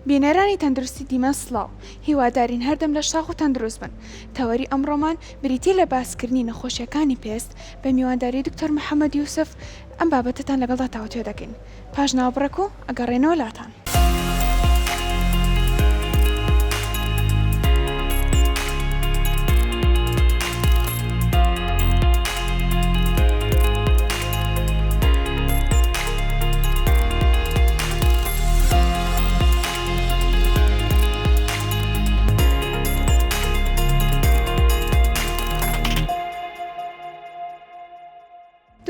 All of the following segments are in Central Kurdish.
بینەرانی تەندروستی دیمەن سڵاو، هیوادارین هەردەم لەش ساغ و تەندروست بن. تەوەری ئەمڕۆمان بریتیە لە باسکردنی نەخۆشیەکانی پێست بە میوانداری دکتۆر محەمەد یوسف ئەم بابەتەتان لەگەڵدا تاوتوێ دەکەین. پاش ناوبڕێک و ئەگەڕێینەوە لاتان.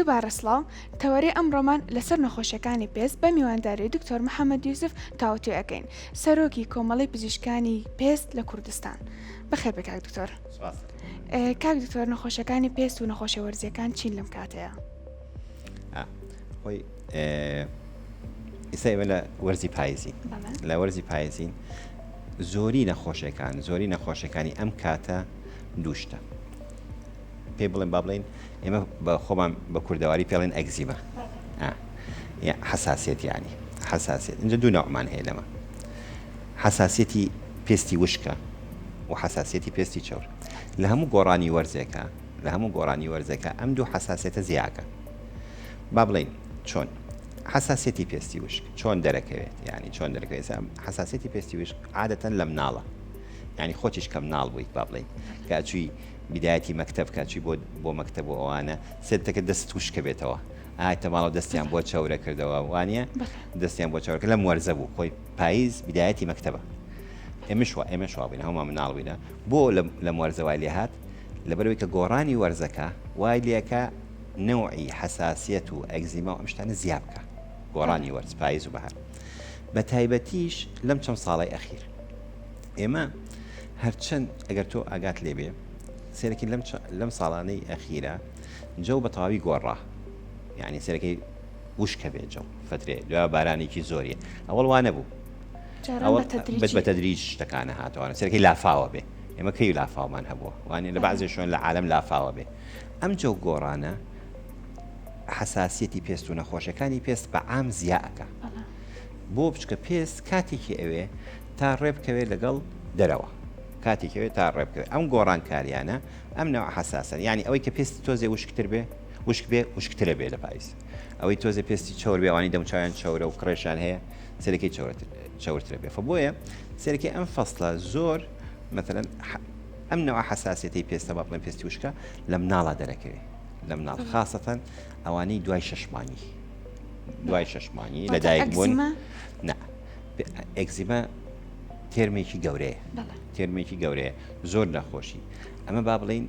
دووبارە سڵاو، تەوەرەی ئەمڕۆمان لەسەر نەخۆشیەکانی پێست بە میوانداری دکتۆر محەمەد یوسف تاوتوێ ئەکەین، سەرۆکی کۆمەڵەی پزیشکانی پێست لە کوردستان. بەخێر بێی کاک دکتۆر. سپاس. کاک دکتۆر نەخۆشیەکانی پێست و نەخۆشیە وەرزیەکان چین لەم کاتەیا؟ خۆی ئیستا ئێمە لە وەرزی پایزین لە وەرزی پایزین زۆری نەخۆشیەکان زۆری نەخۆشیەکانی ئەم کاتە دووشتە پێی بڵێن با بڵێین ئێمە بە خۆمان بە کوردەواری پێڵێن ئەگزیمە حساسیت ینی حساسیت اینجا دوو نەوعمان هەیە لەمە حساسیەتی پێستی وشکە و حساسیەتی پێستی چەور لە هەموو گۆڕانی وەرزێکە لە هەموو گۆڕانی وەرزێکە ئەم دوو حساسیەتە زیاکە با بڵین چۆن حساسیەتی پێستی وشک چۆن دەرەکەوێت ینی چۆن دەرەکەوێت حساسیەتی پێستی وشک عادەتەن لە مناڵە ینی خۆتیش کە مناڵ بوویت با بڵین کە ئەچووی بیدایەتی مەکتەب کە ئەچوی بۆ بۆ مەکتەب و ئەوانە سێتەکە دەستت وشکە بێتەوە ئایتە ماڵەوە دەستیان بۆ چەورە کردەوە وانە دەستیان بۆ چەورەکە لەم وەرزە بوو خۆی پاییز بیدایەتی مەکتەبە ئێمەش وا ئێمەش وا بووین هەموومان مناڵ بووینە بۆ لەم وەرزە وای لێ هات لەبەرەوەی کە گۆڕانی وەرزەکە وای لێکە نەوعی حەساسیەت و ئەگزیما و ئەم شتانە زیا بکە گۆڕانی وەرز پاییز و بەهار بە تایبەتیش لەم چەند ساڵی ئەخیر ئێمە هەرچەند ئەگەر تۆ ئاگات لێ بێ سێرەکی لەم لەم ساڵانەی ئەخیرە جەو بە تەواوی گۆڕا یعنی سەرەکەی وشکە بێ جەو فترێ دوا بارانێکی زۆریە ئەوەڵ وا نەبوو بە تەدریج شتەکانە هاتەوە سەرەکەی لافاوە بێ ئێمە کەی لافاومان هەبووە وانە لە بەعزێ شوێن لە عالم لافاوە بێ ئەم جەو گۆڕانە حساسیەتی پێست و نەخۆشەکانی پێست بە عام زیاکە بۆ بچکە پێست کاتێکی ئەوێ تا ڕێبکەوێت لەگەڵ دەرەوە کاتێکی ئەوێت تا ڕێبکەوێت ئەم گۆڕانکاریانە ئەم نەوە حەساسن یعنی ئەوەی کە پێستی تۆزێ وشکتر بێ وشک بێ وشکترە بێ لە پاییز ئەوەی تۆزێ پێستی چەور بێ ئەوانی دەموچاویان چەورە و کڕێشیان هەیە سەرەکەی چەورتر چەورترە بێ فە بۆیە سەرەکی ئەم فەسڵە زۆر مثلا ئەم نەوە حەساسیەتەی پێستە با بڵێن پێستی وشکە لە مناڵا دەرەکەوێ لە مناڵ خاصەتەن ئەوانەی دوای شەش مانگی دوای شەش مانگی لەدایک بوون نا ئێکزیما تێرمێکی گەورەیە تێرمێکی گەورەیە زۆر نەخۆشی ئەمە با بڵین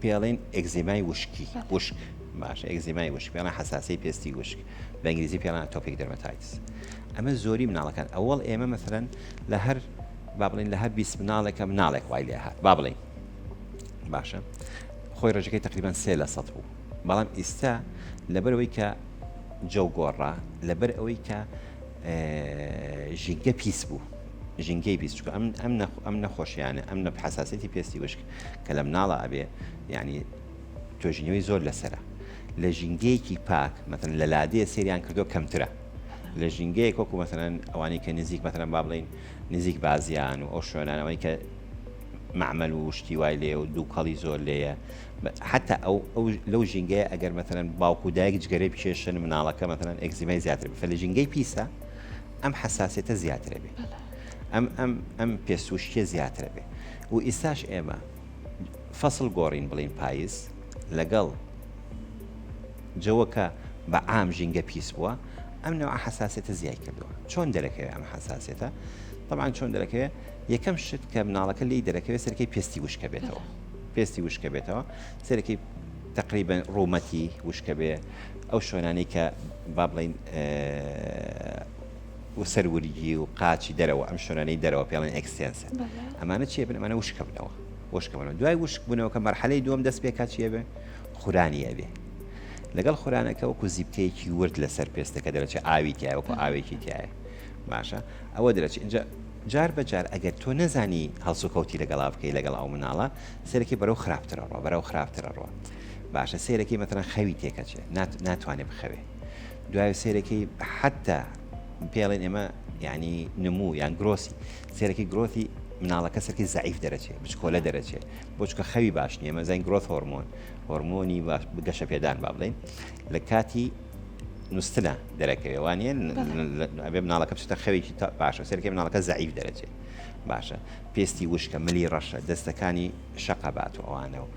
پێڵین ئێکزیمای وشکی وشک باشە ئێکزیمای وشک پێڵان حساسی پێستی وشک بە ئینگلیزی پێڵان atopic dermatitis ئەمە زۆری مناڵەکان ئەوەڵ ئێمە مەسەرەن لە هەر با بڵین لە هەر 20 مناڵێکە مناڵێک وای لێ هات با بڵین باشە خۆی ڕێژەکەی تقریبان سێ لە سەد بوو بەڵام ئیستا لەبەرەوەی کە جەو گۆڕا لەبەر ئەوەی کە ژینگە پیس بوو ژینگەی پیس چونکە ئەم ئەم ئەم نەخۆشیانە ئەم نە حساسیەتی پێستی وشک کە لە مناڵە ئەبێ یعنی توێژینەوەی زۆر لەسرە لە ژینگەیەکی پاک مەتەن لە لادێ سێریان کردو کەمترە لە ژینگەیەک وەکو مەسەلەن ئەوانەی کە نزیک مەسەلەن با بڵین نزیک بازیان و ئەو شوێنانەوەی کە معمل و شتی وای لێ و دووکەڵی زۆر لێیە حتا ئەو ئەو لەو ژینگەیە ئەگەر مەتەلەن باوک و دایک جگەرەی بکێشن مناڵەکە مەتەلەن ئێکزیمای زیاتر بێ لە ژینگەی پیسە ئەم حەساسیەتە زیاترە بێ ئەم ئەم ئەم پێسوشکیە زیاترە بێ و ئیستاش ئێمە فەسڵ گۆڕین بڵین پاییز لەگەڵ جەوەکە بە عام ژینگە پیس بووە ئەم نەوە حەساسیەتە زیای کردووە چۆن دەرەکەوێ ئەم حەساسیەتە طبعا چۆن دەرەکەوێ یەکەم شت کە مناڵەکە لی دەرەکەوێت سەرەکەی پێستی وشکە بێتەوە پێستی وشکە بێتەوە سەرەکەی تقریبا ڕوومەتی وشکە بێ ئەو شوێنانەی کە با بڵین و سەر ورگی و قاچی دەرەوە ئەم شوێنانەی دەرەوە پێڵێن extensor ئەمانە چیە بن ئەمانە وشکە بنەوە وشکە بنەوە دوای وشک بوونەوە کە مەرحەلەی دووەم دەست پێکا چیە بێ خورانی ئەبێ لەگەڵ خورانەکە وەکو زیپکەیەکی ورد لەسەر پێستەکە دەرەچێت ئاوی تایە وەکو ئاوێکی تایە باشە ئەوە دەرەچێت اینجا جار بە جار ئەگەر تۆ نەزانی هەڵسوکەوتی لەگەڵا بکەی لەگەڵ ئەو مناڵە سەرەکی بەرەو خراپترە ڕۆ بەرەو خراپترە ڕۆ باشە سێرەکی مەتەن خەوی تێکەچێ ناتوانێت بخەوێ دوای سێرەکی حتا پێڵێن ئێمە. یعنی نمو یان growth ی سێرەکی growth ی مناڵەکە سەرکی زەعیف دەرەچێ بچکۆلە دەرەچێ بۆ چکە خەوی باش نییە مەزین growth hormone هۆرمۆنی باش گەشە پێدان با بڵین لە کاتی نوستنە دەرەکەوێ وانە ئەبێ مناڵەکە بچێتە خەوێکی باشە سەرکە مناڵەکە زەعیف دەرەچێ باشە پێستی وشکە ملی ڕەشە دەستەکانی شەقە بات و ئەوانە و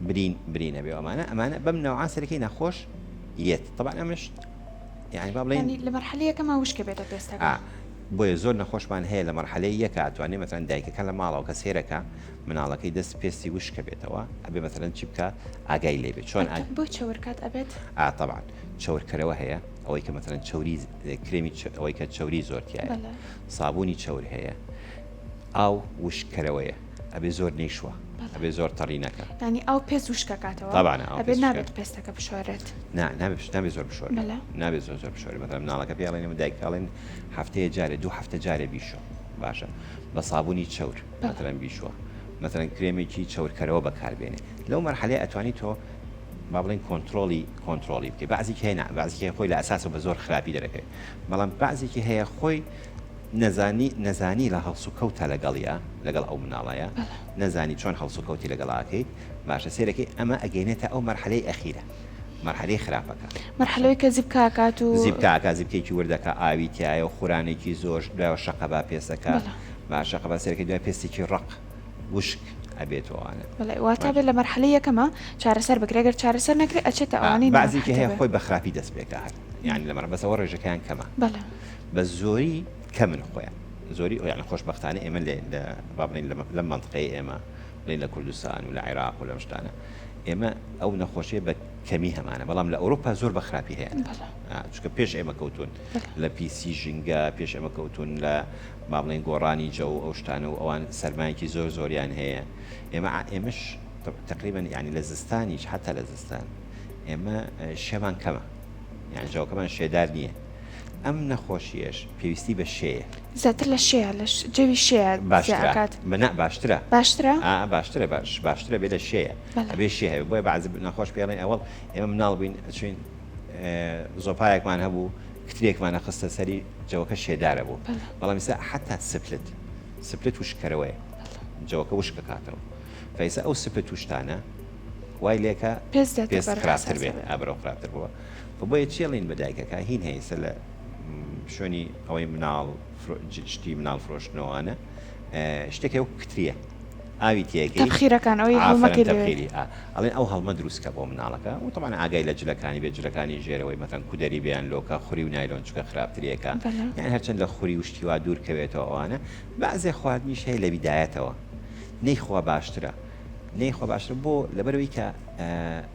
برین برینە بێ ئەمانە ئەمانە بەم نەوعا سەرەکی نەخۆش یەت طبعا ئەمش یعنی با بڵێین لە مەرحەلەی یەکەما وشکە بێتە پێستەکە. ئا بۆیە زۆر نەخۆشمان هەیە لە مەرحەلەی یەکا ئەتوانێ مەسەلەن دایکەکە لە ماڵەوە کە سێرەکا مناڵەکەی دەست پێستی وشکە بێتەوە ئەبێ مەسەلەن چی بکا ئاگای لێ بێ چۆن ئاگ بۆ چەور کات ئەبێت؟ ئا تەبعەن چەورکەرەوە هەیە ئەوەی کە مەسەلەن چەوری کرێمی ئەوەی کە چەوری زۆر تیایە بەڵێ. سابوونی چەور هەیە ئاو وشککەرەوەیە ئەبێ زۆر نەیشوا ئەبێ زۆر تەڕی نەکا. یانی ئاو پێست وشک ئەکاتەوە؟ تەبعەن ئاو ئەبێ پێست وشک نابێت پێستەکە بشۆرێت؟ نا نابێ نابێ زۆر بشۆرێ بەلێ. نابێ زۆر زۆر بشۆرێ مەسەلەن مناڵەکە پێی ئەڵێن ئێمە دایک ئەڵێن هەفتەیە جارێ دوو هەفتە جارێ بیشۆ باشە بە سابوونی چەور بەلێ. مەسەلەن بیشۆ مەسەلەن کرێمێکی چەورکەرەوە بەکاربێنێ لەو مەرحەلەیە ئەتوانی تۆ با بڵێین کۆنترۆڵی کۆنترۆڵی بکەی بەعزێکی هەیە نا بەعزێکی هەیە خۆی لە ئەساسەوە بە زۆر خراپی دەرەکەوێ بەڵام بەعزێکی هەیە خۆی نەزانی نەزانی لە هەڵسوکەوتە لەگەڵیا لەگەڵ ئەو مناڵەیا نەزانی چۆن هەڵسوکەوتی لەگەڵا ئەکەیت باشە سەیرەکەی ئەمە ئەگەینێتە ئەو مەرحەلەی ئەخیرە مەرحەلەی خراپەکە مەرحەلەوەی کە زیپکە ئەکات و زیپکە ئەکا زیپکێکی وردەکا ئاوی تیایە و خورانێکی زۆر دوایەوە شەقە با پێستەکە باشە شەقە با سەیرەکەی دوای پێستێکی ڕەق وشک ئەبێت و ئەوانە بەڵێ واتا بێت لە مەرحەلەی یەکەما چارەسەر بکرێ گەر چارەسەر نەکرێ ئەچێتە ئەوانەی بەعزێکی ناڕەحەت هەیە ئەبێ. خۆی بە خراپی دەست پێکا هەر یانی لە مەرحەلە بەس ئەوە ڕێژەکەیان کەمە. بەڵێ. بە زۆری کەمن خۆیان زۆری یانی خۆشبەختانە ئێمە لە لە با بڵێین لەم مەنتقەی ئێمە بڵێین لە کوردستان و لە عێراق و لەم شتانە ئێمە ئەو نەخۆشیە بە کەمی هەمانە بەڵام لە ئەوروپا زۆر بە خراپی هەیە چونکە پێش ئێمە کەوتون لە پیسی ژینگە پێش ئێمە کەوتون لە با بڵێین گۆڕانی جەو ئەو شتانە و ئەوان سەرمایەکی زۆر زۆریان هەیە ئێمە ئێمەش تقریبا یعنی لە زستانیش حتا لە زستان ئێمە شێمان کەمە یان جەوەکەمان شێدار نییە ئەم نەخۆشیەش پێویستی بە شێیە. زیاتر لە شێیە لە جەوی شێیە باشترە ئەکات. نا باشترە. باشترە؟ ئا باشترە باش باشترە بێ لە شێیە ئەبێ شێ هەبێ بۆیە بەعزی نەخۆش پێ ئەڵێن ئەوەڵ ئێمە مناڵ بووین ئەچوین زۆپایەکمان هەبوو کترێکمان ئەخستە سەری جەوەکە شێدارە بوو بەڵام ئیستا حەتا split split وشککەرەوەیە جەوەکە وشک ئەکاتەوە فەیسا ئەو split و شتانە وای لێکە پێست خراپتر بێ ئابرەو خراپتر بووە. بۆیە چی ئەڵێین بە دایکەکە هین هەیە ئێستا لە شوێنی ئەوەی مناڵ شتی مناڵ فرۆشتنەوەوانە شتێک هەیە وەکو کتریە ئاوی تێگەی تەبخیرەکان ئەوەی هەڵمەکەی لێ تەبخیری ئەڵێن ئەو هەڵمە دروستکە بۆ مناڵەکە و طبعا ئاگای لە جلەکانی بێ جلەکانی ژێرەوەی مەتەن کودەری بیان لۆکە خوری و نایلۆن چکە خراپتریەکە یان هەرچەند لە خوری و شتی وا دوور کەوێتەوە ئەوانە بەعزێ خواردنیش هەیە لە بیدایەتەوە نەیخوا باشترە نەیخوا باشترە بۆ لەبەرەوەی کە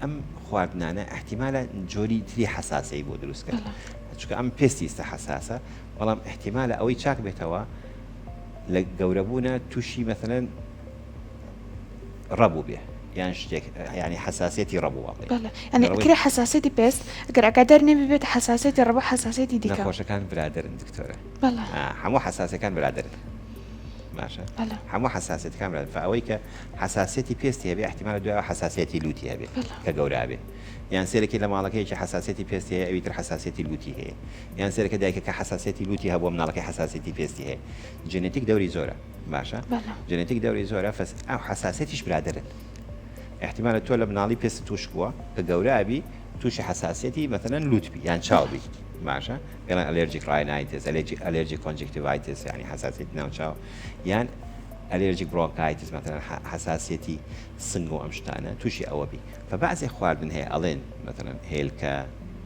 ئەم خواردنانە ئیحتیمالە جۆری تری حەساسەی بۆ دروست کەن چونکە ئەم پێستی ئیستا حەساسە بەڵام ئیحتیمالە ئەوەی چاک بێتەوە لە گەورەبوونە تووشی مەسەلەن ڕەبوو بێ یان شتێک ینی حەساسیەتی ڕەبوو وا بڵێ بەڵێ یعنی ئەکرێ حەساسیەتی پێست ئەگەر ئاگادار نەبی بێتە حەساسیەتی ڕەبوو حەساسیەتی دیکە نەخۆشەکان برادەرن دکتۆرە بەڵێ هەموو حەساسەکان برادەرن باشە هەموو حەساسیەتەکان برادەرن فئەوەی کە حەساسیەتی پێستی هەبێ ئیحتیمالە دوایەوە حەساسیەتی لوتی هەبێ کە گەورە ئەبێ یان سێرەکی لە ماڵەکە یەکی حەساسیەتی پێستی هەیە ئەوی تر حەساسیەتی لوتی هەیە یان سێرەکە دایکەکە حەساسیەتی لوتی هەبووە مناڵەکەی حەساسیەتی پێستی هەیە genetic دەوری زۆرە باشە genetic دەوری زۆرە فەس ئەو حەساسیەتیش برادەرن ئیحتیمالە تۆ لە مناڵی پێست توش بووە کە گەورە ئەبی تووشی حەساسیەتی مەسەلەن لوت بی یان چاو بی باشە پێڵێن allergic rhinitis allergic conjunctivitis یعنی حەساسیەتی ناو چاو یان allergic bronchitis مەسەلەن حەساسیەتی سنگ و ئەم شتانە تووشی ئەوە بی فە بەعزێ خواردن هەیە ئەڵێن مەسەلەن هێلکە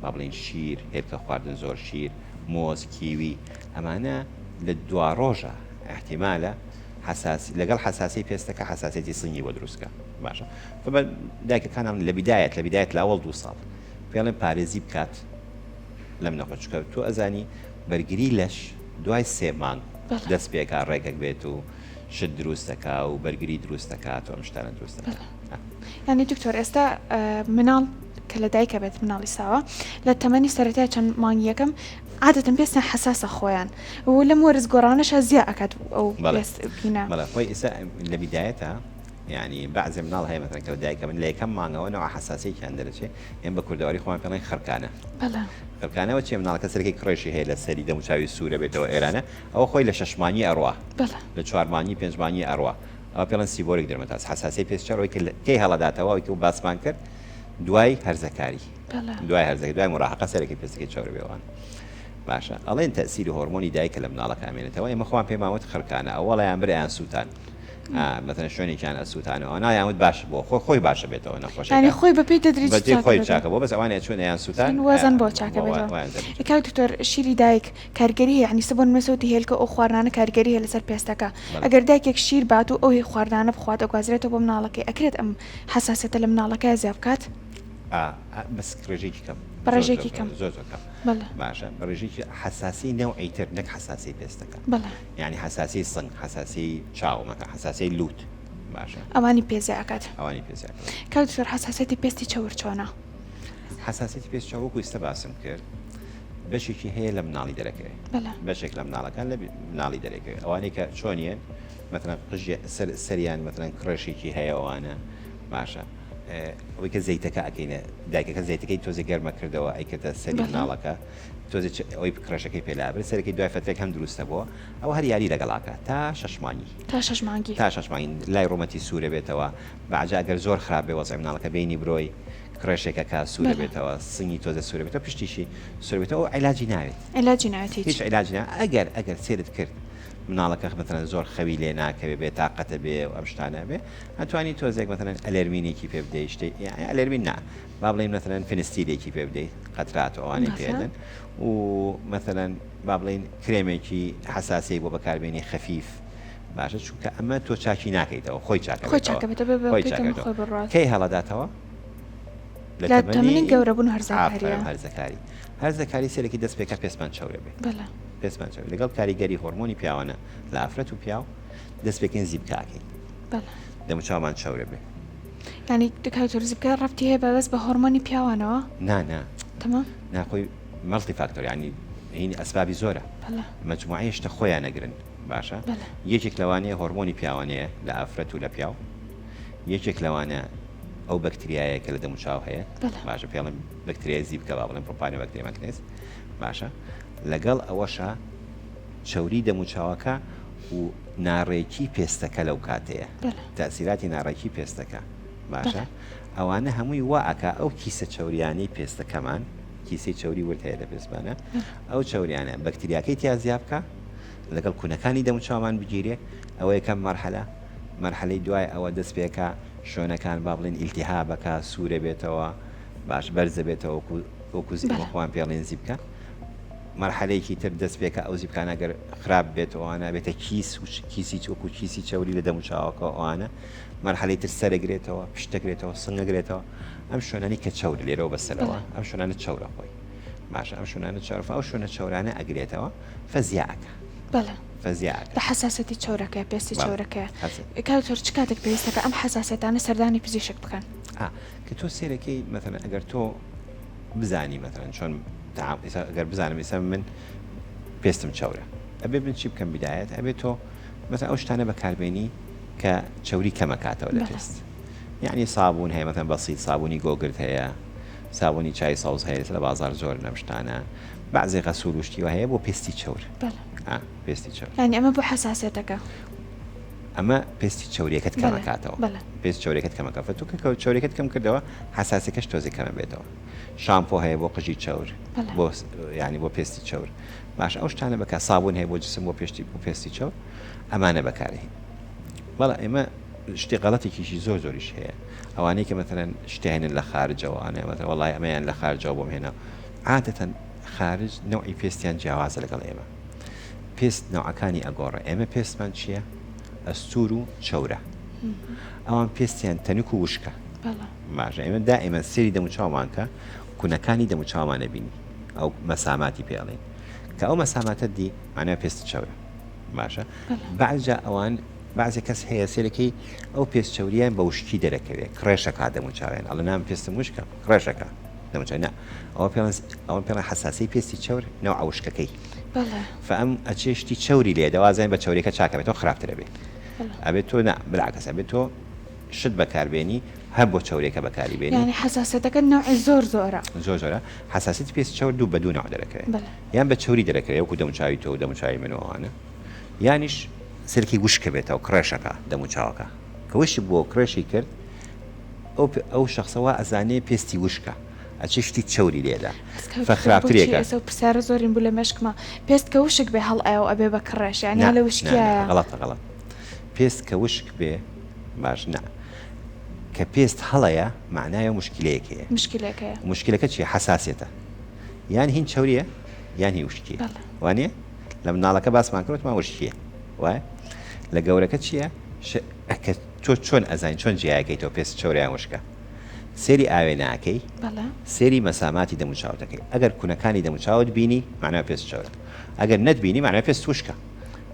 با بڵێین شیر هێلکە خواردن زۆر شیر مۆز کیوی ئەمانە لە دواڕۆژە ئیحتیمالە حەساس لەگەڵ حەساسی پێستەکە حەساسیەتی سنگی بۆ دروست کە باشە فە بە دایکەکانم لە بیدایەت لە بیدایەت لە ئەوەڵ دوو ساڵ پێڵێن پارێزی بکات لەم نەخۆش چونکە تۆ ئەزانی بەرگری لەش دوای سێ مانگ دەست پێکا ڕێکەک بێت و شت دروست دەکا و بەرگری دروست دەکات و ئەم شتانە دروست دەکات. یانی دکتۆر ئێستا مناڵ کە لە دایکە بێت مناڵی ساوە لە تەمەنی سەرەتای چەند مانگی یەکەم عادەتەن پێستیان حەساسە خۆیان و لەم وەرز گۆڕانەشا زیا ئەکات ئەو بەڵێ پێست بینە. بەڵێ خۆی ئێستا لە بیدایەتە. یانی بەعزێ مناڵ هەیە مەسەلەن کە لە دایکە بن لە یەکەم مانگەوە نەوعە حەساسیەکیان دەرەچێ ئێمە بە کوردەواری خۆمان پێڵێن خڕکانە. بەڵێ. خڕکانەوە چیە مناڵەکە سەرەکەی کڕێشی هەیە لە سەری دەموچاوی سوورە بێتەوە ئێرانە ئەوە خۆی لە شەش مانگی ئەڕوا بەڵێ. لە چوار مانگی پێنج مانگی ئەڕوا ئەوە پێڵێن seborrheic dermatitis حەساسیەی پێست چەور ئەوەی کە کەی هەڵەداتەوە ئەوەی کە باسمان کرد دوای هەرزەکاری بەڵێ. دوای هەرزەکە دوای مراهقە سەرەکەی پێستەکەی چەورە بێوان باشە ئەڵێن تەئسیری هۆرمۆنی دایکە لە مناڵەکە ئەمێنێتەوە ئێمە خۆمان پێمان وت خڕکانە ئەوەڵیان برایان سووتان مەسەلەن شوێنێکیان ئەسووتانەوە نایان وت باش بۆ خۆ خۆی باشە بێتەوە نەخۆشەکە یانی خۆی بەپێی تەدریجی بەپێی چاکە خۆی بێتەوە. چاکە بۆ بەس ئەوانەیە چۆن ئەیان سووتان وازن بۆ چاکە بێتەوە. کاک دکتۆر شیری دایک کاریگەری هەیە یانی سبۆن مەسە وتی هێلکە ئەو خواردنانە کاریگەری هەیە لەسەر پێستەکە ئەگەر دایکێک شیر بات و ئەو خواردنانە بخوات ئەگوازرێتەوە بۆ مناڵەکەی ئەکرێت ئەم حەساسیەتە لە مناڵەکەیا زیا بکات؟ ئا بەس ڕێژەیەکی کەم بە ڕێژەیەکی کەم زۆر زۆر کەم بەڵێ باشە بە ڕێژەیەکی حەساسی نەوعی تر نەک حەساسی پێستەکە بەڵێ یانی حەساسی سنگ حەساسی چاو مەکە حەساسی لوت باشە ئەوانی پێ زیا ئەکات ئەوانی پێ زیا ئەکات. کاک دکتۆر حەساسیەتی پێستی چەور چۆنە؟ حەساسیەتی پێست چەور وەکو ئیستا باسم کرد بەشێکی هەیە لە مناڵی دەرەکەوێ بەڵێ. بەشێک لە مناڵەکان لە مناڵی دەرەکەوێ ئەوانەی کە چۆنیەن مەتەلەن قژ سەر سەریان مەتەلەن کڕێشێکی هەیە ئەوانە باشە ئەوەی کە زەیتەکە ئەکەینە دایکەکە زەیتەکەی تۆزێ گەرمە کردەوە ئەیکردە سەری مناڵەکە تۆزێ ئەوەی کڕێشەکەی پێ لابرد سەرەکەی دوای فەترێک هەم دروستە بۆ ئەوە هەر یاری لەگەڵاکە تا شەش مانگی تا شەش مانگی تا شەش مانگی لای ڕوومەتی سوورە بێتەوە بەعجا ئەگەر زۆر خراپ بێ وەزعی مناڵەکە بینی برۆی کڕێشێکە کا سوورە بێتەوە سنگی تۆزێ سوورە بێتەوە پشتیشی سوورە بێتەوە ئەو عیلاجی ناوێت عیلاجی ناوێت هیچ هیچ عیلاجی ناوێت ئەگەر ئەگەر سێرت کرد مناڵەکە مەتەلەن زۆر خەوی لێ ناکەوێ بێ تاقەتە بێ و ئەم شتانە بێ ئەتوانی تۆزێک مەتەلەن ئەلێرمینێکی پێ بدەی شتێ یانی ئەلێرمین نا با بڵێین مەتەلەن فنستیلێکی پێ بدەی قەترات و ئەوانەی پێ باشە دەن و مەتەلەن با بڵێین کرێمێکی حەساسیەی بۆ بەکاربێنی خەفیف باشە چونکە ئەمە تۆ چاکی ناکەیتەوە خۆی چاکە خۆی بێتەوە چاکە بێتەوە بێ بە خۆی پێی چاکە تەمەن بێتەوە خۆی بڕوات کەی هەڵەداتەوە لە لە تەمەنی تەمەنی گەورەبوون و هەرزەکاریە ئافەرم هەرزەکاری هەرزەکاری سەرەکی دەست پێکا پێستمان چەورە بێ بەڵێ. پێستمان چەورە لەگەڵ کاریگەری هۆرمۆنی پیاوانە لە ئافرەت و پیاو دەست پێکەین زیپکە ئەکەین بەڵێ. دەموچاومان چەورە بێ. یانی کاک دکتۆر زیپکە ڕەبتی هەیە بە بەس بە هۆرمۆنی پیاوانەوە؟ نا نا. تەمام. نا خۆی multi factor یانی هینی ئەسبابی زۆرە. بەڵێ. مەجموعەی شتە خۆیان ئەگرن باشە بەڵێ. یەکێک لەوانەیە هۆرمۆنی پیاوانەیە لە ئافرەت و لە پیاو یەکێک لەوانە ئەو بەکتریایە کە لە دەموچاو هەیە بەڵێ. باشە پێڵێن بەکتریای زیپکە با بڵێن Propionibacterium acnes باشە لەگەڵ ئەوەشا چەوری دەموچاوەکە و ناڕێکی پێستەکە لەو کاتەیە تاسیراتی ناڕێکی پێستەکە باشە ئەوانە هەمووی وا ئەکا ئەو کیسە چەوریانەی پێستەکەمان کیسەی چەوری ورد هەیە لە پێستمانە ئەو چەوریانە بەکتریاکەی تیا زیا بکە لەگەڵ کونەکانی دەموچاومان بگیرێ ئەوە یەکەم مەرحەلە مەرحەلەی دوای ئەوە دەست پێکا شوێنەکان با بڵێن ئیلتیهابەکە سوورە بێتەوە باش بەرزە بێتەوە وەکو وەکو بەڵێ. خۆیان پێڵێن زیپکە مەرحەلەیەکی تر دەست پێکا ئەو زیپکانە گەر خراپ بێت ئەوانە ئەبێتە کیس و کیسی وەکو کیسی چەوری لە دەم و چاوەکە ئەوانە مەرحەلەی تر سەرەگرێتەوە پشتەگرێتەوە سنگەگرێتەوە ئەم شوێنانی کە چەور لێرەوە بەسەرەوە بەڵێ. ئەم شوێنانە چەورە خۆی باشە ئەم شوێنانە چەورە ئەو شوێنە چەورانە ئەگرێتەوە فەزیا ئەکا بەڵێ. فەزیا ئەکا. لە حەساسیەتی چەورەکەیە پێستی بەڵێ چەورەکەیە. حەسە. کاک دکتۆر چ کاتێک پێویستە کە ئەم حەساسیەتانە سەردانی پزیشک بکەن؟ ئا کە تۆ سەیرەکەی مەسەلەن ئەگەر تۆ بزانی مەسەلەن چۆن تەعام ئیسا ئەگەر بزانم ئیسا من پێستم چەورە ئەبێ من چی بکەم بدایەت ئەبێ تۆ مەسەلەن ئەو شتانە بەکاربێنی کە چەوری کەمەکاتەوە لە بەڵێ. پێست یعنی سابوون هەیە مەسەلەن بەسیت سابوونی گۆگرد هەیە سابوونی چای سەوز هەیە لە بازاڕ زۆرن ئەم شتانە بەعزێ غەسوول و شتی وا هەیە بۆ پێستی چەور بەڵێ. ئا پێستی چەور. یانی ئەمە بۆ حەساسیەتەکە. ئەمە پێستی چەوریەکەت کەم بەڵێ ئەکاتەوە بەڵێ. پێست چەوریەکەت کەم ئەکات تۆ کە چەوریەکەت کەم کردەوە حەساسیەکەش تۆزێ کەم ئەبێتەوە شامپۆ هەیە بۆ قژی چەور بەڵێ. بۆ یانی بۆ پێستی چەور باشە ئەو شتانە بەکار سابوون هەیە بۆ جسم بۆ پێشتی بۆ پێستی چەور ئەمانە بەکارهێن بەڵێ ئێمە شتی غەڵەتێکیشی زۆر زۆریش هەیە ئەوانەی کە مەتەلەن شتێ هێنن لە خارجەوە ئەنێ مەتەلەن وەڵای ئەمەیان لە خارجەوە بۆم هێنا عادەتەن خارج نەوعی پێستیان جیاوازە لەگەڵ ئێمە پێست نەوعەکانی ئەگۆڕێ ئێمە پێستمان چییە ئەستور و چەورە ئەوان پێستیان تەنک و وشکە باشە ئێمە دائیمەن سێری دەموچاومان کە کونەکانی دەموچاومان ئەبینی ئەو مەساماتی پێ ئەڵێن کە ئەو مەساماتە دی معنای پێست چەورە باشە بەعزجا ئەوان بەعزێ کەس هەیە سێرەکەی ئەو پێست چەوریان بە وشکی دەرەکەوێ کڕێشەکا دەموچاویان ئەڵێ نام پێستم وشکە کڕێشەکە دەموچاوی نا ئەوە پێڵێن ئەوە پێڵێن حەساسی پێستی چەور نەوعە وشکەکەی بەڵێ. فەئەم ئەچێ شتی چەوری لێ دەوازێن بە چەوریەکە چاکە بێتەوە خراپتر ئەبێ بەڵێ. ئەبێت تۆ نا بالعکس ئەبێت تۆ. شت بەکاربێنی هەر بۆ چەورێکە بەکاری بێنی. یانی حەساسیەتەکەت نەوعی زۆر زۆرە. زۆر زۆرە حەساسیەتی پێست چەور دوو بە دوو نەوع دەرەکەوێ بەلێ. یان بە چەوری دەرەکەوێ وەکو دەموچاوی تۆ و دەموچاوی من و ئەوانە یانیش سەرکی وشکە بێتەوە کڕێشەکە دەموچاوەکە کە وشک بووە و کڕێشی کرد ئەو ئەو شەخسە وا ئەزانێ پێستی وشکە ئەچێ شتی چەوری لێدا بەس کاک فە دکتۆر بۆچی خراپترێکە. ئێسە و پرسیارە زۆرین بوو لە مێشکما پێست کە وشک بێ هەڵئەیا و ئەبێ بە کڕێش یانی نا ها لە نا نا وشکیایە. غەڵەتە غەڵەت پێست کە وشک بێ باش نا کە پێست هەڵەیە مەعنایە موشکیلەیەک هەیە. مشکلەک هەیە. موشکیلەکە چیە حەساسیەتە یان هین چەوریە یان هی وشکیە بەڵێ. وانیە لە مناڵەکە باسمان کرد وتمان وشکیە وایە لە گەورەکە چیە ش کە تۆ چۆن ئەزانی چۆن جیایەکەیتەوە پێست چەورە یان وشکە سێری ئاوێناکەی بەڵێ. سێری مەساماتی دەموچاوت ئەکەی ئەگەر کونەکانی دەموچاوت بینی مەعنای پێست چەورە ئەگەر نەتبینی مەعنای پێست وشکە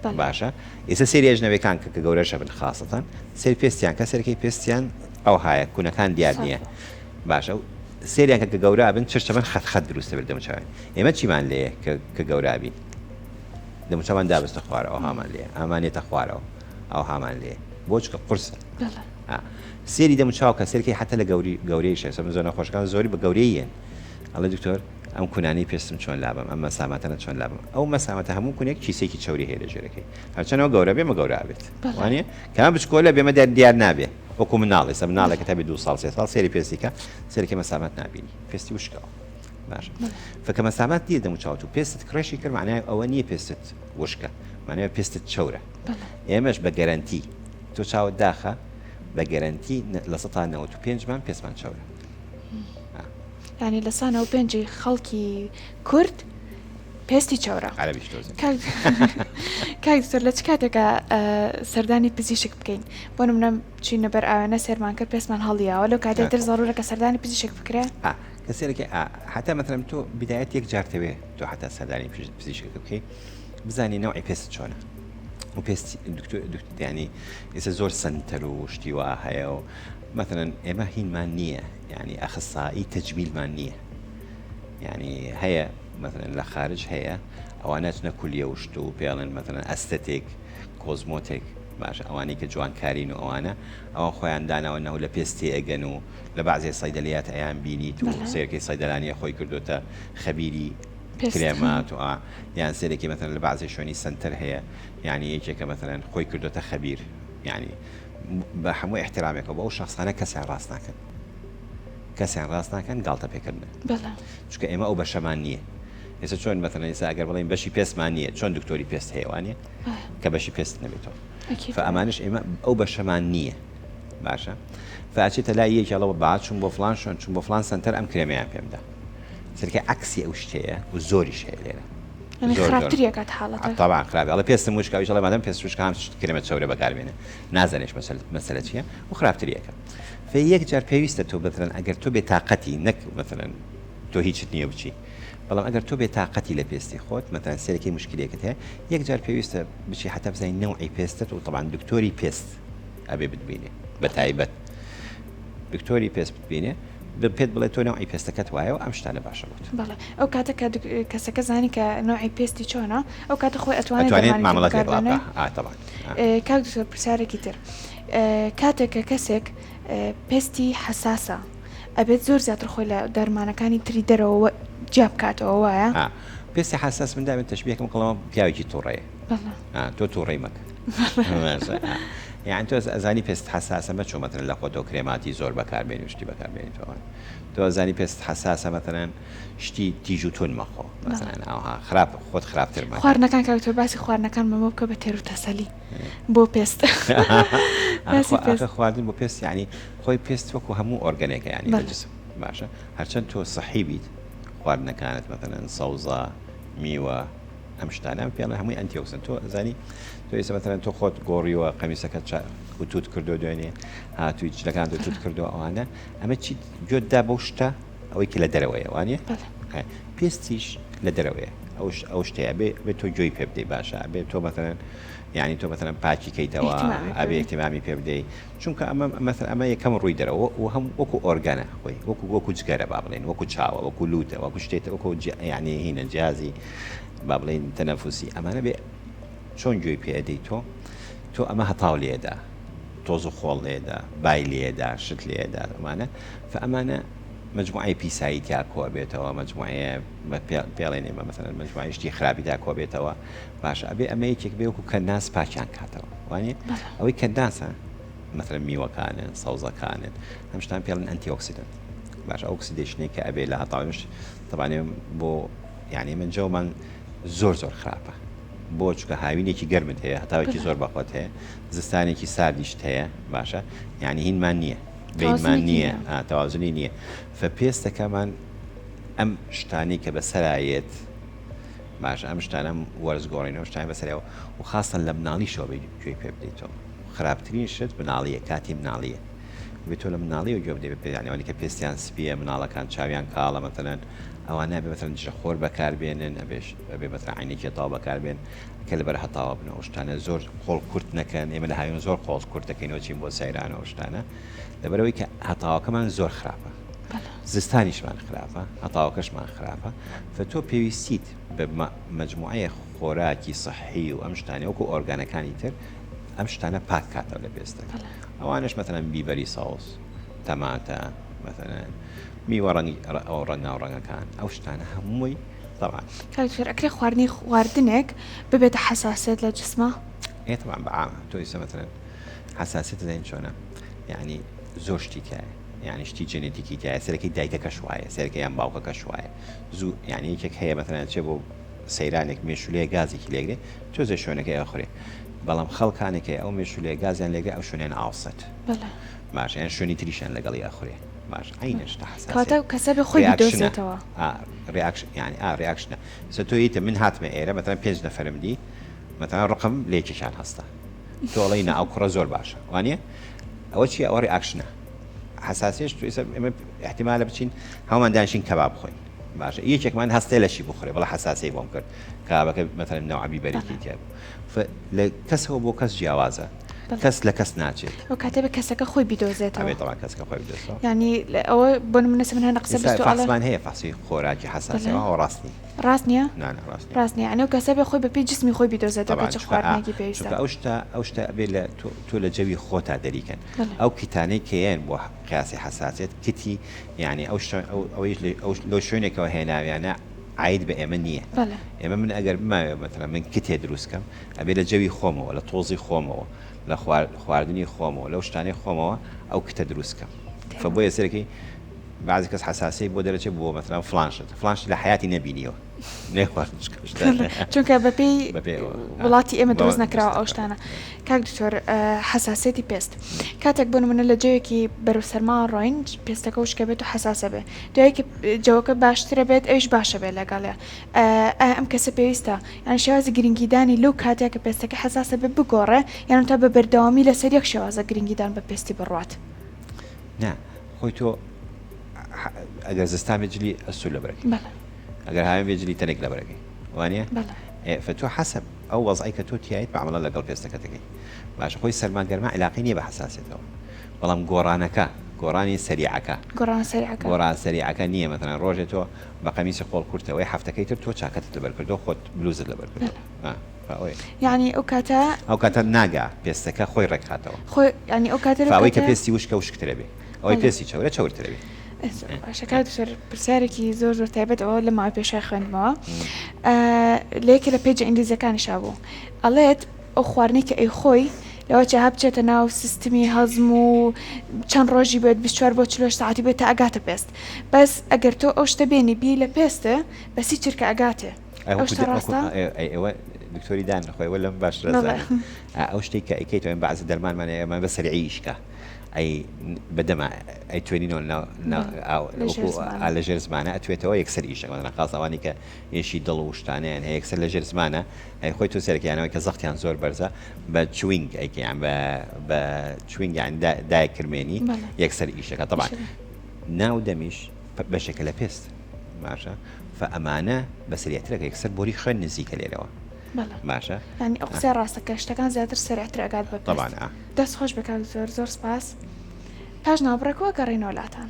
بەڵێ. باشە ئێستا سەیری ئەژنەبیەکان کە کە گەورەش ئەبن خاسەتەن سەیری پێستیان کە سەیرەکەی پێستیان ئەوهایە کونەکان دیار نییە سافە. باشە و سەیریان کە کە گەورە ئەبن چرچ ئەبن خەت خەت دروست ئەبێت دەموچاویان ئێمە چیمان لێیە کە کە گەورە ئەبین دەموچاومان دابستە خوارەوە ئەوهامان لێیە ئامان یەتە خوارەوە ئەوهامان لێیە بۆ چونکە قورسە بەڵێ. ئا سەیری دەموچاو کە سەیرکەی حەتا لە گەوری گەورەیش ئێستا من زۆر نەخۆشەکان زۆری بە گەورەیین ئەڵێ دکتۆر ئەم کونانەی پێستم چۆن لابەم ئەم مەساماتانە چۆن لابەم ئەو مەسامەتە هەموو کونێک کیسێکی چەوری هەیە لە ژێرەکەی هەرچەند ئەوە گەورە بێ مە گەورە ئەبێت وانیە کە بچکۆلە بێ مە دیار نابێ وەکو مناڵ ئێستا مناڵێکە تا بێ دوو ساڵ سێ ساڵ سێری پێستی کە سێرەکەی مەسامات نابینی پێستی وشکەوە باش فکە مەسامات نییە دەموچاوت و پێستت کڕێشی کرد معنای ئەوە نییە پێستت وشکە معنای پێستت چەورە ئێمەش بە گەرەنتی تۆ چاوت داخە بە گەرەنتی 95% مان پێستمان چەورە. یانی لە سا 95 ی خەڵکی کورد پێستی چەورە. عەرەبیش تۆزێ. کاک کاک دکتۆر لە چ کاتێکا سەردانی پزیشک بکەین؟ بۆ نمونە چوینە بەر ئاوێنە سێرمان کرد پێستمان هەڵیاوە لەو کاتەی تر زەڕورە کە سەردانی پزیشک بکرێ؟ ئا کە سێرەکەی ئا حەتا مەسەلەن تۆ بدایەت یەک جار تەوێ تۆ حەتا سەردانی پزیشکەکە بکەی بزانی نەوعی پێست چۆنە و پێست دکتۆر دکتۆر یانی ئێستا زۆر سەنتەر و شتی وا هەیە و مەسەلەن ئێمە هینمان نییە یانی ئەخسائی تەجمیلمان نییە یانی هەیە مەسەلەن لە خارج هەیە ئەوانە چنە کولیە و شت و پێڵێن مەسەلەن aesthetic cosmetic باشە ئەوانەی کە جوانکارین و ئەوانە ئەوان خۆیان داناوە نەو لە پێست تێئەگەن و لە بەعزێ سەیدەلیات ئەیان بینیت و سەیرکەی سەیدەلانیە خۆی کردۆتە خەبیری کرێمات و ئا یان سەیرەکی مەسەلەن لە بەعزێ شوێنی سەنتەر هەیە یانی یەکێکە مەسەلەن خۆی کردۆتە خەبیر یانی بە هەموو ئیحترامێکەوە بۆ ئەو شەخسانە کەسیان ڕاست ناکەن کەسیان ڕاست ناکەن گاڵتە پێکردنە بەڵێ. چونکە ئێمە ئەو بەشەمان نییە ئێستا چۆن مەسەلەن ئێستا ئەگەر بڵێین بەشی پێستمان نییە چۆن دکتۆری پێست هەیە وانە کە بەشی پێست نەبێتەوە ئەکید فە ئەمانش ئێمە ئەو بەشەمان نییە باشە فەئەچێتە لای یەکی ئەڵێ با چوم بۆ فڵان شوێن چوم بۆ فڵان سەنتەر ئەم کرێمەیان پێمدا سەرکە عەکسی ئەو شتەیە و زۆریش هەیە لێرە یعنی زۆر زۆر خراپتر یەکات حاڵەتە طبعا خراپی ئەڵێ پێستم وشکە ئەویش ئەڵێ مادەم پێست وشکە هەم کرێمە چەورە بەکاربێنە نازانێش مەسەلە چیە و خراپتری ئەکا فە یەک جار پێویستە تۆ مەسەلەن ئەگەر تۆ بێ تاقەتی نەک مەسەلەن تۆ هیچت نییە بچی بەڵام ئەگەر تۆ بێ تاقەتی لە پێستی خۆت مەسەلەن سەیرەکەی مشکلەیەکت هەیە یەک جار پێویستە بچی حتا بزانی نەوعی پێستت و طبعا دکتۆری پێست ئەبێ بتبینێ بە تایبەت دکتۆری پێست بتبینێ پێت بڵێ تۆ نەوعی پێستەکەت وایە و ئەم شتانە باشە بۆت. بەڵێ ئەو کاتە کە کەسەکە زانی کە نەوعی پێستی چۆنە ئەو کاتە خۆی ئەتوانێت ئەتوانێت دەرمانی تر مامەڵەت بەکار لەگەڵا بێنێ؟ بکا ئا تەبعەن ئا. کاک دکتۆر پرسیارێکی تر کاتێک کە کەسێک پێستی حەساسە ئەبێت زۆر زیاتر خۆی لە دەرمانەکانی تری دەرەوە جیا بکاتەوە وایە؟ ئا پێستی حەساس من دائیمەن تەشبیهەکەم کەڵەمە پیاوێکی توڕەیە بەڵێ. ئا تۆ توڕەی مەکە باشە ئا یانی تۆ ئەزانی پێست حەساسە مەچۆ مەتەلەن لە خۆتەوە کرێماتی زۆر بەکار بێنی و شتی بەکار بێنی تۆ تۆ ئەزانی پێست حەساسە مەتەلەن شتی تیژ و تون مەخۆ مەسەلەن ئەوها خراپ خۆت خراپتر مەکە. خواردنەکان کاک تۆ باسی خواردنەکان مەمە بکە بە تێر و تەسەلی بۆ پێست باسی پێست. ئاخە خواردن بۆ پێست یانی خۆی پێست وەکو هەموو ئۆرگەنێکە یانی لە بەڵێ. جسم باشە هەرچەند تۆ سەحی بیت خواردنەکانت مەسەلەن سەوزە میوە ئەم شتانە ئەم پێڵێ هەمووی antioxidant تۆ ئەزانی تۆ ئێستا مەسەلەن تۆ خۆت گۆڕیوە قەمیسەکەت چا ئوتوت کردو دوێنێ هاتووی جلەکان ئوتوت کردو ئەوانە ئەمە چیت گوێت دا بەو شتە ئەوەی کە لە دەرەوەیە وانە پێستیش لە دەرەوەیە ئەوش ئەو شتەیە بێ بێ تۆ گوێی پێ بدەی باشە ئەبێ تۆ مەسەلەن یعنی تۆ مەسەلەن پاکی کەیتەوە ئەبێ اهتمامی پێ بدەی چونکە ئەمە مەسەلەن ئەمە یەکەم ڕووی دەرەوە و هەم وەکو ئۆرگانە خۆی وەکو وەکو جگەرە با بڵێین وەکو چاوە وەکو لوتە وەکو شتێتە وەکو یعنی هینە جیازی با بڵێین تەنەفوسی ئەمانە بێ چۆن گوێی پێ ئەدەی تۆ تۆ ئەمە هەتاو لێدا. تۆز و خۆڵ لێدا، بای لێدا، شت لێدا ئەمانە فە ئەمانە مەجموعەی پیسایی تیا کۆ ئەبێتەوە مەجموعەیە بە پێڵێن ئێمە مەسەلەن مەجموعەی شتی خراپی تیا کۆ بێتەوە باشە ئەبێ ئەمە یەکێک بێ وەکو کەناس پاکیان کاتەوە وانیە ئەوەی کەناسە مەسەلەن میوەکانن سەوزەکانن ئەم شتان پێڵن ئەنتی ئۆکسیدنت باشە ئەو ئۆکسیدەیشنەی کە ئەبێ لە هەتاوش طبعا بۆ یعنی من جەومان زۆر زۆر خراپە بۆ چونکە هاوینێکی گەرمت هەیە هەتاوێکی زۆر بەخۆت هەیە زستانێکی ساردیشت هەیە باشە یعنی هینمان نییە بینمان نییە تەوازنی نییە فە پێستەکەمان ئەم شتانی کە بەسەرایەت باشە ئەم شتانە وەرز گۆڕینەوە شتانی بەسەرەوە و خاستن لە مناڵیشەوە بێ گوێی پێ بدەیتەوە خراپترین شت مناڵیە کاتی مناڵیە بێ تۆ لە مناڵیەوە گوێ بدەی بە پێیان ئەوانەی کە پێستیان سپیە مناڵەکان چاویان کاڵە مەتەلەن ئەوانە ئەبێ مەتەلەن دژە خۆر بەکار بێنن ئەبێ ئەبێ مەتەلەن عەینەکی هەتاو بەکار بێن کە لەبەر هەتاوە بن ئەو شتانە زۆر قۆڵ کورت نەکەن ئێمە لە هاوین زۆر قۆڵ کورت دەکەینەوە چین بۆ سەیران و ئەو شتانە لەبەرئەوەی کە هەتاوەکەمان زۆر خراپە زستانیشمان خراپە هەتاوەکەشمان خراپە فە تۆ پێویستیت بە مەجموعەیە خۆراکی سەحی و ئەم شتانە وەکو ئۆرگانەکانی تر ئەم شتانە پاک کاتەوە لە پێستەکە ئەوانەش مەتەلەن بیبەری سەوز تەماتە مەتەلەن میوە ڕەنگی ئەو ڕەنگاو ڕەنگەکان ئەو شتانە هەمووی تەبعەن. کاک دکتۆر ئەکرێ خواردنی خواردنێک ببێتە حەساسیەت لە جسما؟ ئێ تەبعەن بە عام تۆ ئیستا مەتەلەن حەساسیەت دەزانی چۆنە یانی زۆر شتی تیایە یانی شتی جێنێتیکی تیایە سەرەکەی دایکەکەش وایە سەرەکەی یان باوکەکەش وایە زوو یانی یەکێک هەیە مەتەلەن ئەچێ بۆ سەیرانێک مێشولەیە گازێکی لێگرێ تۆزێ شوێنەکەی ئەخورێ بەڵام خەڵکانێک هەیە ئەو مێشولەیە گازیان لێگرێ ئەو شوێنیان ئاوسێت باشە یان شوێنی تریشیان لەگەڵی ئەخورێ باش عەینە شتە حەساسیەت کەواتە ئەو کەسە بێ خۆی ڕیاکشنە بیدۆزێتەوە. ئا reaction یانی ئا reaction ە ئێستا تۆ یتە من هاتمە ئێرە مەتەلەن پێنج نەفەرم دی مەتەلەن ڕقم لە یەکێکیان هەستا تۆ ئەڵێی نا ئەو کوڕە زۆر باشە وانیە ئەوە چیە ئەوە reaction ە حەساسیەش تۆ ئێستا ئێمە ئیحتیمالە بچین هەموومان دانیشین کەباب بخۆین باشە یەکێکمان هەستێ لەشی بخورێ بەڵێ حەساسیەی بۆم کرد کەبابەکە مەتەلەن نەوعە بیبەرێکی تیا بوو ف لە کەسەوە بۆ کەس جیاوازە کەس لە کەس ناچێت. ئەو کاتە بێ کەسەکە خۆی بیدۆزێتەوە. ئەبێ تەبعەن کەسەکە خۆی بدۆزێتەوە. یانی ئەوە بۆ نمونە سە من هەنە قسە ئێستا بیستوە ئەڵێ. فەحسمان هەیە فەحسی خۆراکی حەساسیە بەڵێ. ئەوە ڕاست نیە. ڕاست نیە؟ نا نا ڕاست نیە. ڕاست نیە یانی ئەو کەسە بێ خۆی بە پێی جسمی خۆی بیدۆزێتەوە کە تەبعەن چ چونکە ئا خواردنێکی پێویستە. چونکە ئەو شتە ئەو شتە ئەبێ لە تۆ تۆ لە جەوی خۆتا دەریکەن بەڵێ. ئەو kit انەی کە یەن بۆ قیاسی حەساسیەت kit ی یانی ئەو شتە ئەو ئەوەی ئەو لەو شوێنێکەوە هێناویانە عاید بە ئێمە نییە. بەڵێ. ئێمە من ئەگەر بماوێ مەتەلەن من kit ێ دروست کەم ئەبێ لە جەوی خۆمەوە لە تۆزی خۆمەوە لە خواردنی خۆمەوە لەو شتانەی خۆمەوە ئەو kit ە دروست کەم فە بۆیە سەرەکەی بعضی کەس حساسی بۆ دەرەچێت بۆ مەسەلەن فلان شت فلان شت لە حیاتی نەبینیوە چونکە بەپێی وڵاتی ئێمە دروست نەکراوە ئەو شتانە کاک دکتۆر حساسێتی پێست کاتێک بۆ نمونە لە جەوێکی بەرەو سەرما ڕۆین پێستەکە وشکە بێت و حساسە بێ دوایەکی جەوەکە باشترە بێت ئەویش باشە بێت لەگەڵێ ئایا ئەم کەسە پێویستە یان شێوازی گرنگیدانی لەو کاتێک کە پێستەکە حساسە بێ بگۆڕێ یان تا بە بەردەوامی لەسەر یەک شێوازە گرنگیدان بە پێستی بڕوات؟ نا خۆی تۆ ئەگەر زستان بێ جلی ئەستوور لەبەرەکەی ئەگەر هاوین بێ جلی تەنک لەبەرەکەی وانە فتۆ حەسەب ئەو وەزعی کە تۆ تایت معاملە لەگەڵ پێستەکە دەکەی باشە خۆی سەرما گەرما علاقی نییە بە حساسێتەوە بەڵام گۆڕانەکە گۆڕانی سەریعەکە گۆڕان سەریعەکە نییە مەتەن ڕۆژێ تۆ بە قەمیسی قۆڵ کورتەوەی هەفتەکەی تر تۆ چاکەتت لەبەر کردو خۆت بلوزت لەبەر کردو یانی ئەو کاتە. ئەو کاتە ناگا پێستەکە خۆی ڕێکخاتەوە. خۆی یانی ئەو کاتە. ئەوەی کە پێستی وشکە وشکترە بێ ئەوەی پێستی چەورە چەورترە بێ. باشە کاک دکتۆر پرسیارێکی زۆر زۆر تایبەت ئەوە لە ماوەی پێشای خوێندمەوە لە یەکێ لە page ە ئینگلیزیەکانیشا بوو ئەڵێت ئەو خواردنەی کە ئەیخۆی لەوە چێ ها بچێتە ناو سیستمی هەزم و چەند ڕۆژی بێت 24 بۆ 48 ساعتی بێت تا ئەگاتە پێست بەس ئەگەر تۆ ئەو شتە بێنی بی لە پێستێ بە سی چرکە ئەگاتێ ئەو شتە ڕاستە؟ ئەی ئێوە دکتۆری دان خۆی وە لەم باش ئەو شتێک کە ئەیکەیتەوە ئێمە بەعزی دەرمانمان هەیە ئەمان بە سەریعی ئیشکا ئەی بەدەما ئەی توێنینەوە لە ژێر زمانە ئەتوێتەوە یەکسەر ئیشەکە مەسەلەن خاص ئەوانی کە ئێشی دڵ و شتانەیان هەیە یەکسەر لە ژێر زمانە ئەی خۆی تۆ سەرەکیانەوەی کە زەختیان زۆر بەرزە بە chewing ئەیکەیان بە بە chewing یان دایک کرمێنی یەکسەر ئیشەکە تەبعەن ناو دەمیش بەشێکە لە پێست باشە فە ئەمانە بە سەریعترەکە یەکسەر بۆری خوێن نزیکە لێرەوە باشە یانی ئەو قسەیە ڕاستە کە شتەکان زیاتر سەریعتر ئەگات بە پێست. طبعا ئا. دەست خۆش بێ کاک زۆر زۆر سپاس پاش ناوبڕێکەوە گەڕێینەوە لاتان.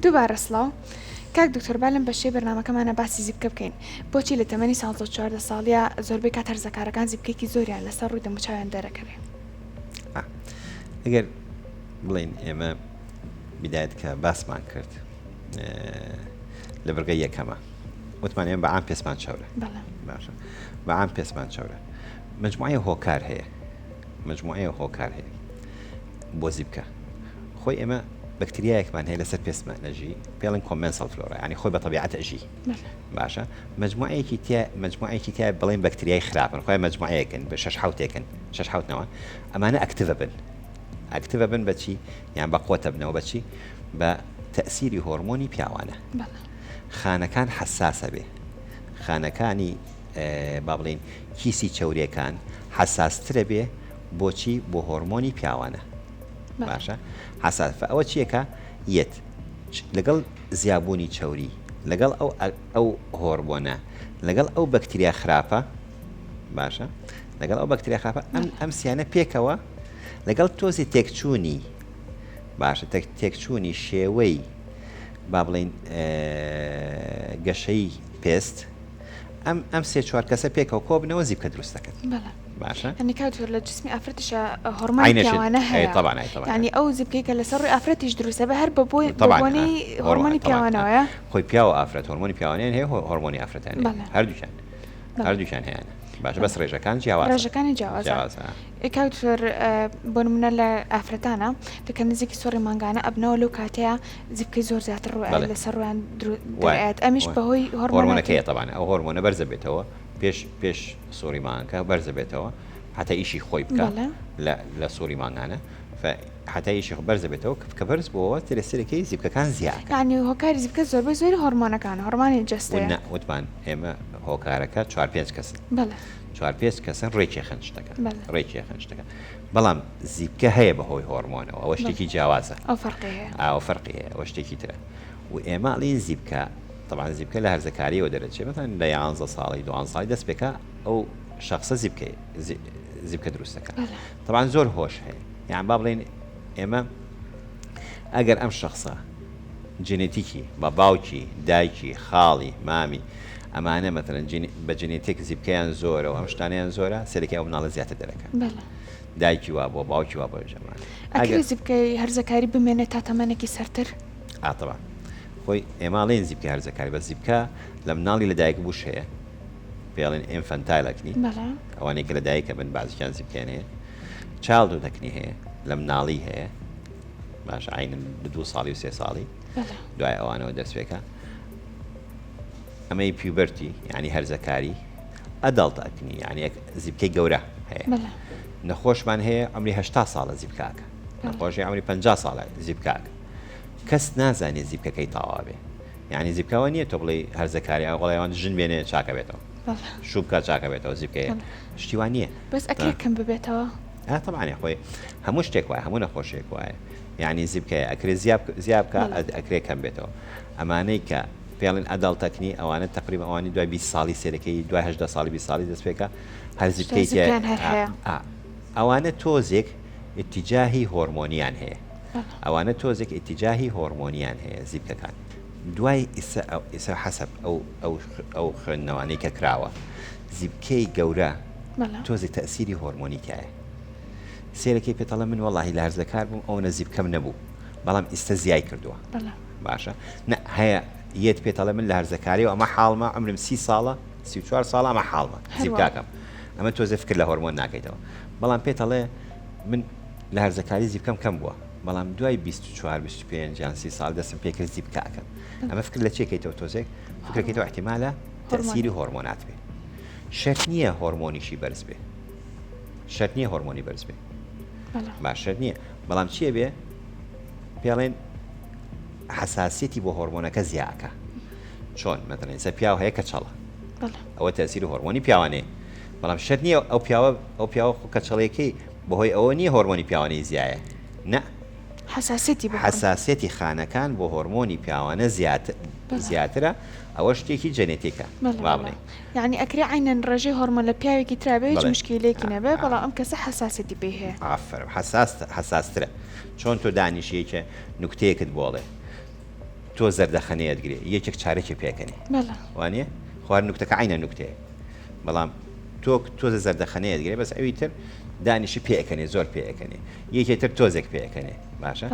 دووبارە سڵاو کاک دکتۆر با لەم بەشەی بەرنامەکەمانە باسی زیپکە بکەین بۆچی لە تەمەنی سانزە و 14 ساڵیا زۆربەی کات هەرزەکارەکان زیپکێکی زۆریان لەسەر ڕووی دەموچاویان دەرەکەوێ؟ ئەگەر بڵێین ئێمە بیدایەت کە باسمان کرد لە بڕگەی یەکەمە وتمان ئێمە بە عام پێستمان چەورە باشە بە عام پێستمان چەورە مجموعەیە هۆکار هەیە مجموعەیە هۆکار هەیە بۆ زیپکە خۆی ئێمە بەکتریایەکمان هەیە لەسەر پێستمان ئەژی پێڵن commensal flora ینی خۆی بە تەبیعەت ئەژی باشە مجموعەیەکی تیا مجموعەیەکی تیا بڵێن بەکتریای خراپن خۆی مجموعەیەکن بە شەش حوتێکن شەش حوتنەوە ئەمانە active بن active بن بەچی یان بە قوتە بنەوە بەچی بە تەسیری هۆرمۆنی پیاوانە خانەکان حساسە بێ خانەکانی با بڵێین کیسی چەوریەکان حەساسترە بێ بۆچی بۆ هۆرمۆنی پیاوانە باشە حەساس ئەوە چیەکە یەت لەگەڵ زیابوونی چەوری لەگەڵ ئەو ئەو هۆرمۆنە لەگەڵ ئەو بەکتریا خراپە باشە لەگەڵ ئەو بەکتریا خراپە ئەم ئەم سیانە پێکەوە لەگەڵ تۆزی تێکچوونی باشە تێکچوونی شێوەی با بڵین گەشەی پێست ئەم ئەم سێ چوار کەسە پێکەوە کۆبنەوە زیپکە دروست دەکەن. بەڵێ. باشە. یانی کاک دکتۆر لە جسمی ئافرەتیشا هۆرمۆنی عەینە شت. پیاوانە ئەی هەیە. تەبعەن ئەی تەبعەن. یانی ئەو زیپکەی کە لەسەر ڕووی ئافرەتیش دروست دەبێ هەر بە بۆی بە تەبعەن بۆنەی هۆرمۆنی هۆرمۆنی تەبعەن پیاوانەوەیە؟ خۆی پیاو و ئافرەت هۆرمۆنی پیاوانەیان هەیە هۆرمۆنی ئافرەتیان هەیە. بەڵێ. هەردووکیان. بەڵێ. هەردووکیان هەیانە. باشە بەڵێ. بەس ڕێژەکان جیاوازە. ڕێژەکانی جیاوازە. جیاوازە. ئێ کاک دکتۆر بۆ نمونە لە ئافرەتانە کە نزیکی سوڕی مانگانە ئەبنەوە لەو کاتەیە زیپکەی زۆر زیاتر ڕوو بەڵێ. لەسەر ڕوویان درو وایە دەرئەیات ئەمیش وایە. بەهۆی هۆرمۆناتی هۆرمۆنەکەیە تەبعەن ئەو هۆرمۆنە بەرزە بێتەوە پێش پێش سوڕی مانگەکە بەرزە بێتەوە هەتا ئیشی خۆی بکا بەڵێ. لە لە سوڕی مانگانە ف هەتا ئیشی خۆ بەرزە بێتەوە کە بەرز بۆوە ترە سرەکەی زیپکەکان زیا ئەکەن. یانی هۆکاری زیپکە زۆربەی زۆری هۆرمۆنەکانە هۆرمانی جەستەیە. نا وتمان ئێمە هۆکارەکە چوار پێنج کەسن. بەڵێ. چوار پێنج کەسن ڕێکی ئەخەن شتەکە بەڵێ. ڕێکی ئەخەن شتەکە بەڵام زیپکە هەیە بەهۆی هۆرمۆنەوە ئەوە بەڵێ. شتێکی جیاوازە. ئەو فەرقی هەیە. ئەوە فەرقی هەیە ئەوە شتێکی ترە و ئێمە ئەڵێین زیپکە تەبعەن زیپکە لە هەرزەکاریەوە دەرەچێ مەسەلەن لە یانزە ساڵی دوانزە ساڵی دەست پێکا ئەو شەخسە زیپکەی زیپکە دروست دەکا بەڵێ. تەبعەن زۆر هۆش هەیە یان با بڵێین ئێمە ئەگەر ئەم شەخسە جێنێتیکی بە باوکی دایکی خاڵی مامی ئەمانە مەسەلەن بە جێنێتیک زیپکەیان زۆرە و ئەم شتانەیان زۆرە سەرەکی ئەو مناڵە زیاتر دەرەکە بەڵێ. دایکی وا بووە باوکی وا بووە جەماعەت ئەکرێ زیپکەی هەرزەکاری بمێنێت تا تەمەنێکی سەرتر؟ ئا تەبعەن خۆی ئێمە ئەڵێین زیپکەی هەرزەکاری بەس زیپکە لە مناڵی لە دایک بووش هەیە پێی ئەڵێن infantile acne بەڵێ. ئەوانەی کە لە دایکە بن بازیکیان زیپکەیان هەیە childhood acne هەیە لە مناڵی هەیە باشە عینن لە دوو ساڵی و سێ ساڵی بەڵێ. دوای ئەوانەوە دەست پێکا ئەمەی puberty یعنی هەرزەکاری adult acne یعنی زیپکەی گەورە هەیە بەڵێ. نەخۆشمان هەیە عمری 80 ساڵە زیپکاکە بەڵێ. نەخۆشی عمری 50 ساڵە زیپکاکە کەس نازانێ زیپکەکەی تاوا بێ یعنی زیپکەوە نییە تۆ بڵێی هەرزەکاری ئەو بڵێ ژن بێنێ چاکە بێتەوە بەڵێ. شوو بکات چاکە بێتەوە زیپکەیە بەڵێ. شتی وا نییە بەس ئەکرێ کەم ببێتەوە؟ ئا تەبعەن خۆی هەموو شتێک وایە هەموو نەخۆشیەک وایە یعنی زیپکەیە ئەکرێ زیا بکا بەڵێ. ئەکرێ کەم بێتەوە ئەمانەی کە پێڵێن adult acne ئەوانە تقریبا ئەوانی دوای 20 ساڵی سێرەکەی دوای 18 ساڵی 20 ساڵی دەست پێکا هەر شتا زیپکەی تیا زیپکەیان هەر ئا هەیە. ئا ئەوانە تۆزێک ئیتیجاهی هۆرمۆنیان هەیە بەڵێ. ئەوانە تۆزێک ئیتیجاهی هۆرمۆنیان هەیە زیپکەکان دوای ئیسە ئیسە حەسەب ئەو ئەو ئەو خوێندنەوانەی کە کراوە زیپکەی گەورە بەڵێ. تۆزێک تەئسیری هۆرمۆنی تیایە سێرەکەی پێت ئەڵێ من وەڵاهی لە هەرزەکار بووم ئەوەنە زیپکەم نەبوو بەڵام ئیستە زیای کردووە بەڵێ. باشە نە هەیە یەت پێت ئەڵێ من لە هەرزەکاریەوە ئەمە حاڵمە عومرم 30 ساڵە 34 ساڵە ئەمە حاڵمە هەر وا. زیپکاکەم ئەمە تۆزێ فکر لە هۆرمۆن ناکەیتەوە بەڵام پێت ئەڵێ من لە هەرزەکاری زیپکەم کەم بووە بەڵام دوای 24 25 یان 30 ساڵ دەستم پێکرد زیپکە ئەکەم ئەمە فکر لە چێ کەیتەوە تۆزێک فکرەکەیتەوە احتیمالە تەسیری هۆرمۆنات بێ شەرت نییە هۆرمۆنیشی بەرز بێ شەرت نییە هۆرمۆنی بەرز بێ باش شەرت نییە بەڵام چییە بێ پێڵێن حساسیەتی بۆ هۆرمۆنەکە زیاکە چۆن مەتەڵێن ئێستا پیاو هەیە کە چەڵە ئەوە تەسیری هۆرمۆنی پیاوانەیە بەڵام شەرت نییە ئەو پیاوە ئەو پیاوە خۆ کەچەڵیەکەی بەهۆی ئەوە نییە هۆرمۆنی پیاوانەی زیایە نە حساسیەتی بۆ حساسیەتی خانەکان بۆ هۆرمۆنی پیاوانە زیاتر زیاترە ئەوە شتێکی جەنێتیکە با بڵێین. یانی ئەکرێ عەینەن ڕێژەی هۆرمۆن لە پیاوێکی ترا بێ هیچ بەڵێ موشکیلەیەکی نەبێ ئا بەڵام ئەم کەسە حەساسیەتی پێی هەیە. ئافەرم حەساس حەساسترە چۆن تۆ دانیشی یەکێ نوکتەیەکت بۆ ئەڵێ. تۆ زەردەخەنەیەت گرێ یەکێک چارەکی پێکەنێ وانە خوار نوکتەکە عینە نوکتەیە بەڵام تۆ تۆزە زەردەخەنەیەت گرێ بەس ئەوی تر دانیشی پێکەنێ زۆر پێکەنێ یەکێ تر تۆزێک پێکەنێ باشە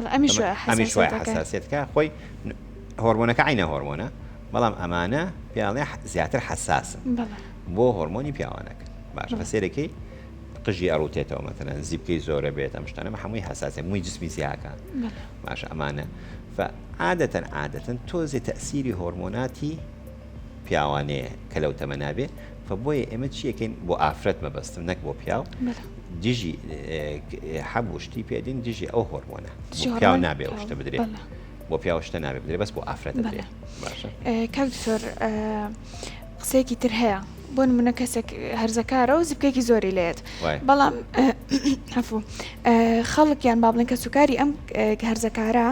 ئەمیش وای حساسیەتەکە خۆی هۆرمۆنەکە عینە هۆرمۆنە بەڵام ئەمانە پیاڵێ زیاتر حساسن بۆ هۆرمۆنی پیاوانەکە باشە سێرەکەی قژی ئەڕوتێتەوە مەتەلەن زیپکەی زۆرە بێت ئەم شتانە هەمووی حساسە مووی جسمی زیاکە باشە ئەمانە فعادەتەن عادەتەن تۆزێ تەسیری هۆرمۆناتی پیاوانەیە کە لەو تەمەنا بێ فە بۆیە ئێمە چیەکەین بۆ ئافرەت مەبەستم نەک بۆ پیاو دژی حەب و شتی پێدین دژی ئەو هۆرمۆنە پیاو نابێ ئەو شتە بدرێت بۆ پیاو شتە نابێ بدرێ بەس بۆ ئافرەت دەدرێ باشە کاک دکتۆر قسەیەکی تر هەیە بۆ نمونە کەسێک هەرزەکارە و زیپکێکی زۆری لێت بەڵام هەفوو خەڵک یان با بڵێن کەسوکاری ئەم هەرزەکارە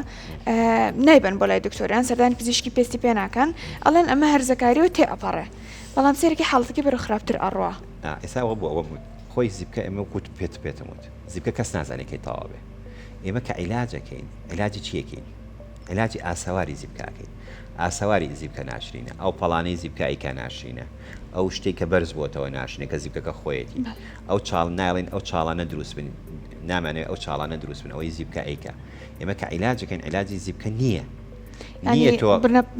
نایبەن بۆ لای دکتۆریان سەردانی پزیشکی پێستی پێ ناکەن ئەڵێن ئەمە هەرزەکاری و تێ ئەپەڕێ بەڵام سێرەکی حاڵەتەکەی بەرەو خراپتر ئەڕوا. ئێستا ئەوە بۆ ئەوە بوو خۆی زیپکە ئێمە وەکو پێت پێتم وت زیپکە کەس نازانێ کەی تەواو بێ ئێمە کە عیلاجەکەین عیلاجی چیەکەین عیلاجی ئاسەواری زیپکە ئەکەین ئاسەواری زیپکە ناشرینە ئەو پەڵانەی زیپکە ئەیکا ناشرینە ئەو شتێک کە بەرز بۆتەوە ناشرینە کە زیپکەکە خۆیەتی ئەو چاڵ نایڵین ئەو چاڵانە دروست بن نامانەوێ ئەو چاڵانە دروست بن ئەوەی زیپکە ئەیکا ئێمە کە عیلاجەکەین عیلاجی زیپکە نییە نییە تۆ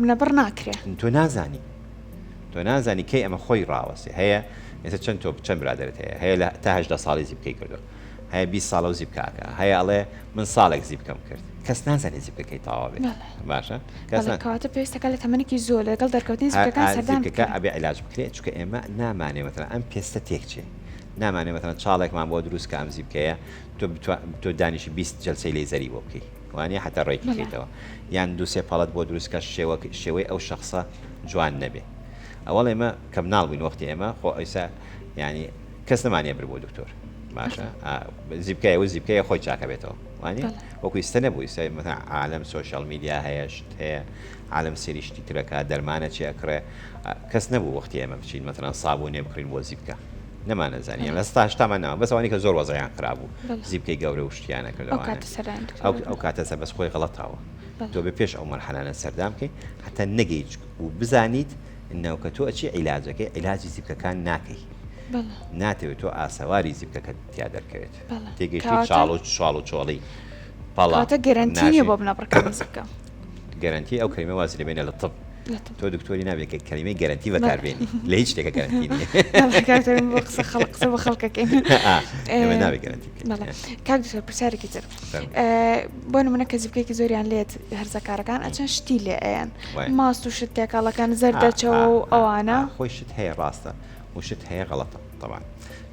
بنەبڕ ناکرێ تۆ نازانی تۆ نازانی کەی ئەمە خۆی ڕاوەسێ هەیە ئێستا چەند تۆ چەند برادەرت هەیە هەیە لە تا 18 ساڵی زیپکەی کردو هەیە 20 ساڵە و زیپکاکە هەیە ئەڵێ من ساڵێک زیپکەم کرد کەس نازانێ زیپکەکەی تەواو بێت باشە کەس کەواتە پێویستەکە لە تەمەنێکی زۆر لەگەڵ دەرکەوتنی زیپکەکان سەردان زیپکەکە ئەبێ عیلاج بکرێت چونکە ئێمە نامانێ مەتەڵەن ئەم پێستە تێکچێ نامانێ مەتەڵەن چاڵێکمان بۆ دروست کە ئەم زیپکەیە تۆ تۆ دانیشی 20 جەلسەی لەیزەری بۆ بکەی وانە حتا ڕێکی کەیتەوە یان دوو سێ پەڵەت بۆ دروست کە شێوە شێوەی ئەو شخصە جوان نەبێ ئەوەڵ ئێمە کە مناڵ بووین وەختی ئێمە خۆ ئەیسا یعنی کەس نەمانە بر بۆ دکتۆر باشە زیپکای و زیپکەیە خۆی چاکە بێتەوە وانە وەکو ئیستا نەبوو ئیستا مەسەلەن عالەم social media هەیە شت هەیە عالەم سێری شتی ترەکە دەرمانە چێ ئەکڕێ کەس نەبوو وەختی ئێمە بچین مەسەلەن سابوونێ بکڕین بۆ زیپکە نەمانەزانی ئەمە ستا هەشتامان نەما بەس ئەوانەی کە زۆر وەزعیان خراپ بوو زیپکەی گەورە و شتیانە کرد ئەو کاتە سەردانی دکتۆر ئەو ئەو کاتە سەر بەس خۆی غەڵەتاوە تۆ بێ پێش ئەو مەرحەلانە سەردان بکەی هەتا نەگەیت و بزانیت ناوکە تۆ ئەچی عیلاجەکەی عیلاجی زیپکەکان ناکەی ناتەوێت تۆ ئاسەواری زیپکەکەت تیا دەرکەوێت تێگەیشتی چاڵ و چاڵ و چۆڵی پەڵە کەواتە گەرەنتی نییە بۆ بنەبڕکردنی زیپکە گەرەنتی ئەو کەلیمە وازی لێ بێنە لە طب تۆ دکتۆری نابێت کە کەلیمەی گەرەنتی بەکاربێنی لە هیچ شتێکە گەرەنتی نییە قسە خەڵک قسە بە خەڵکەکەین ئێمە نابێت گەرەنتی بکەین کاک دکتۆر پرسیارێکی تر بۆ نمونە کە زیپکێکی زۆریان لێت هەرزەکارەکان ئەچەند شتی لێ ئەیەن ماست و شت تێکەڵەکەن زەردەچەوە و ئەوانە خۆی شت هەیە ڕاستە و شت هەیە غەڵەتە طبعا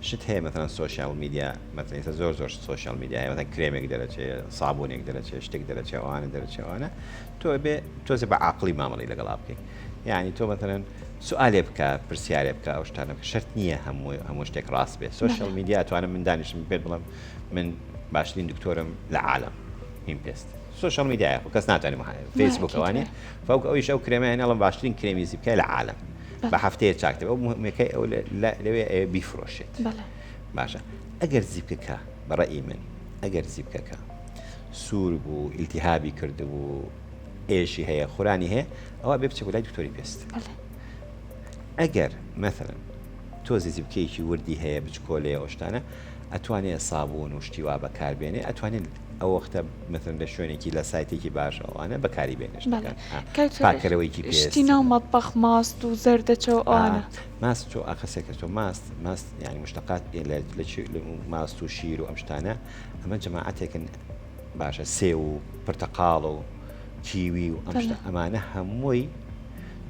شت هەیە مەتەلەن social media مەتەلەن ئێستا زۆر زۆر social media هەیە مەتەلەن کرێمێک دەرەچێ سابوونێک دەرەچێ شتێک دەرەچێ ئەوانە دەرەچێ ئەوانە تۆ ئەبێ تۆزێ بە عاقڵی مامەڵی لەگەڵا بکەی یعنی تۆ مەتەلەن سوالێ بکە پرسیارێ بکە ئەو شتانە بکە شەرت نییە هەموو هەموو شتێک ڕاست بێ social media توانم من دانیشم پێت بڵێم من باشترین دکتۆرم لە عالم هیم پێست social media یە خۆ کەس ناتوانێت فەیسبوک ئەوانێ فەوک ئەویش ئەو کرێمە هێناڵم باشترین کرێمی زیپکای لە عالم بە هەفتەیە چاکتر ئەو مهمەکەی ئەو لەوێ بیفرۆشێت باشە ئەگەر زیپکەکە بەڕێی من ئەگەر زیپکەکە سوور بوو ئیلتیهابی کردبوو ئێشی هەیە خورانی هەیە ئەوە بێ بچێ بۆ لای دکتۆری پێست ئەگەر مەثلەن تۆزی زیپکەیەکی وردی هەیە بچکۆلەیە ئەو شتانە ئەتوانێ سابوون و شتی وا بەکار بێنێ ئەتوانێ ئەو وەختە مەسەلەن لە شوێنێکی لە سایتێکی باش ئەوانە بەکاری بێنێ شتەکان پاکەرەوەیکی پێست شتی ناو مەتبەخ ماست و زەردەچەوە و ئەوانە ماست تۆ ئاخەسێکە تۆ ماست ماست یعنی مشتقات لە ماست و شیر و ئەم شتانە ئەمە جەماعەتێکن باشە سێو و پرتەقاڵ و کیوی و ئەم شتە ئەمانە هەمووی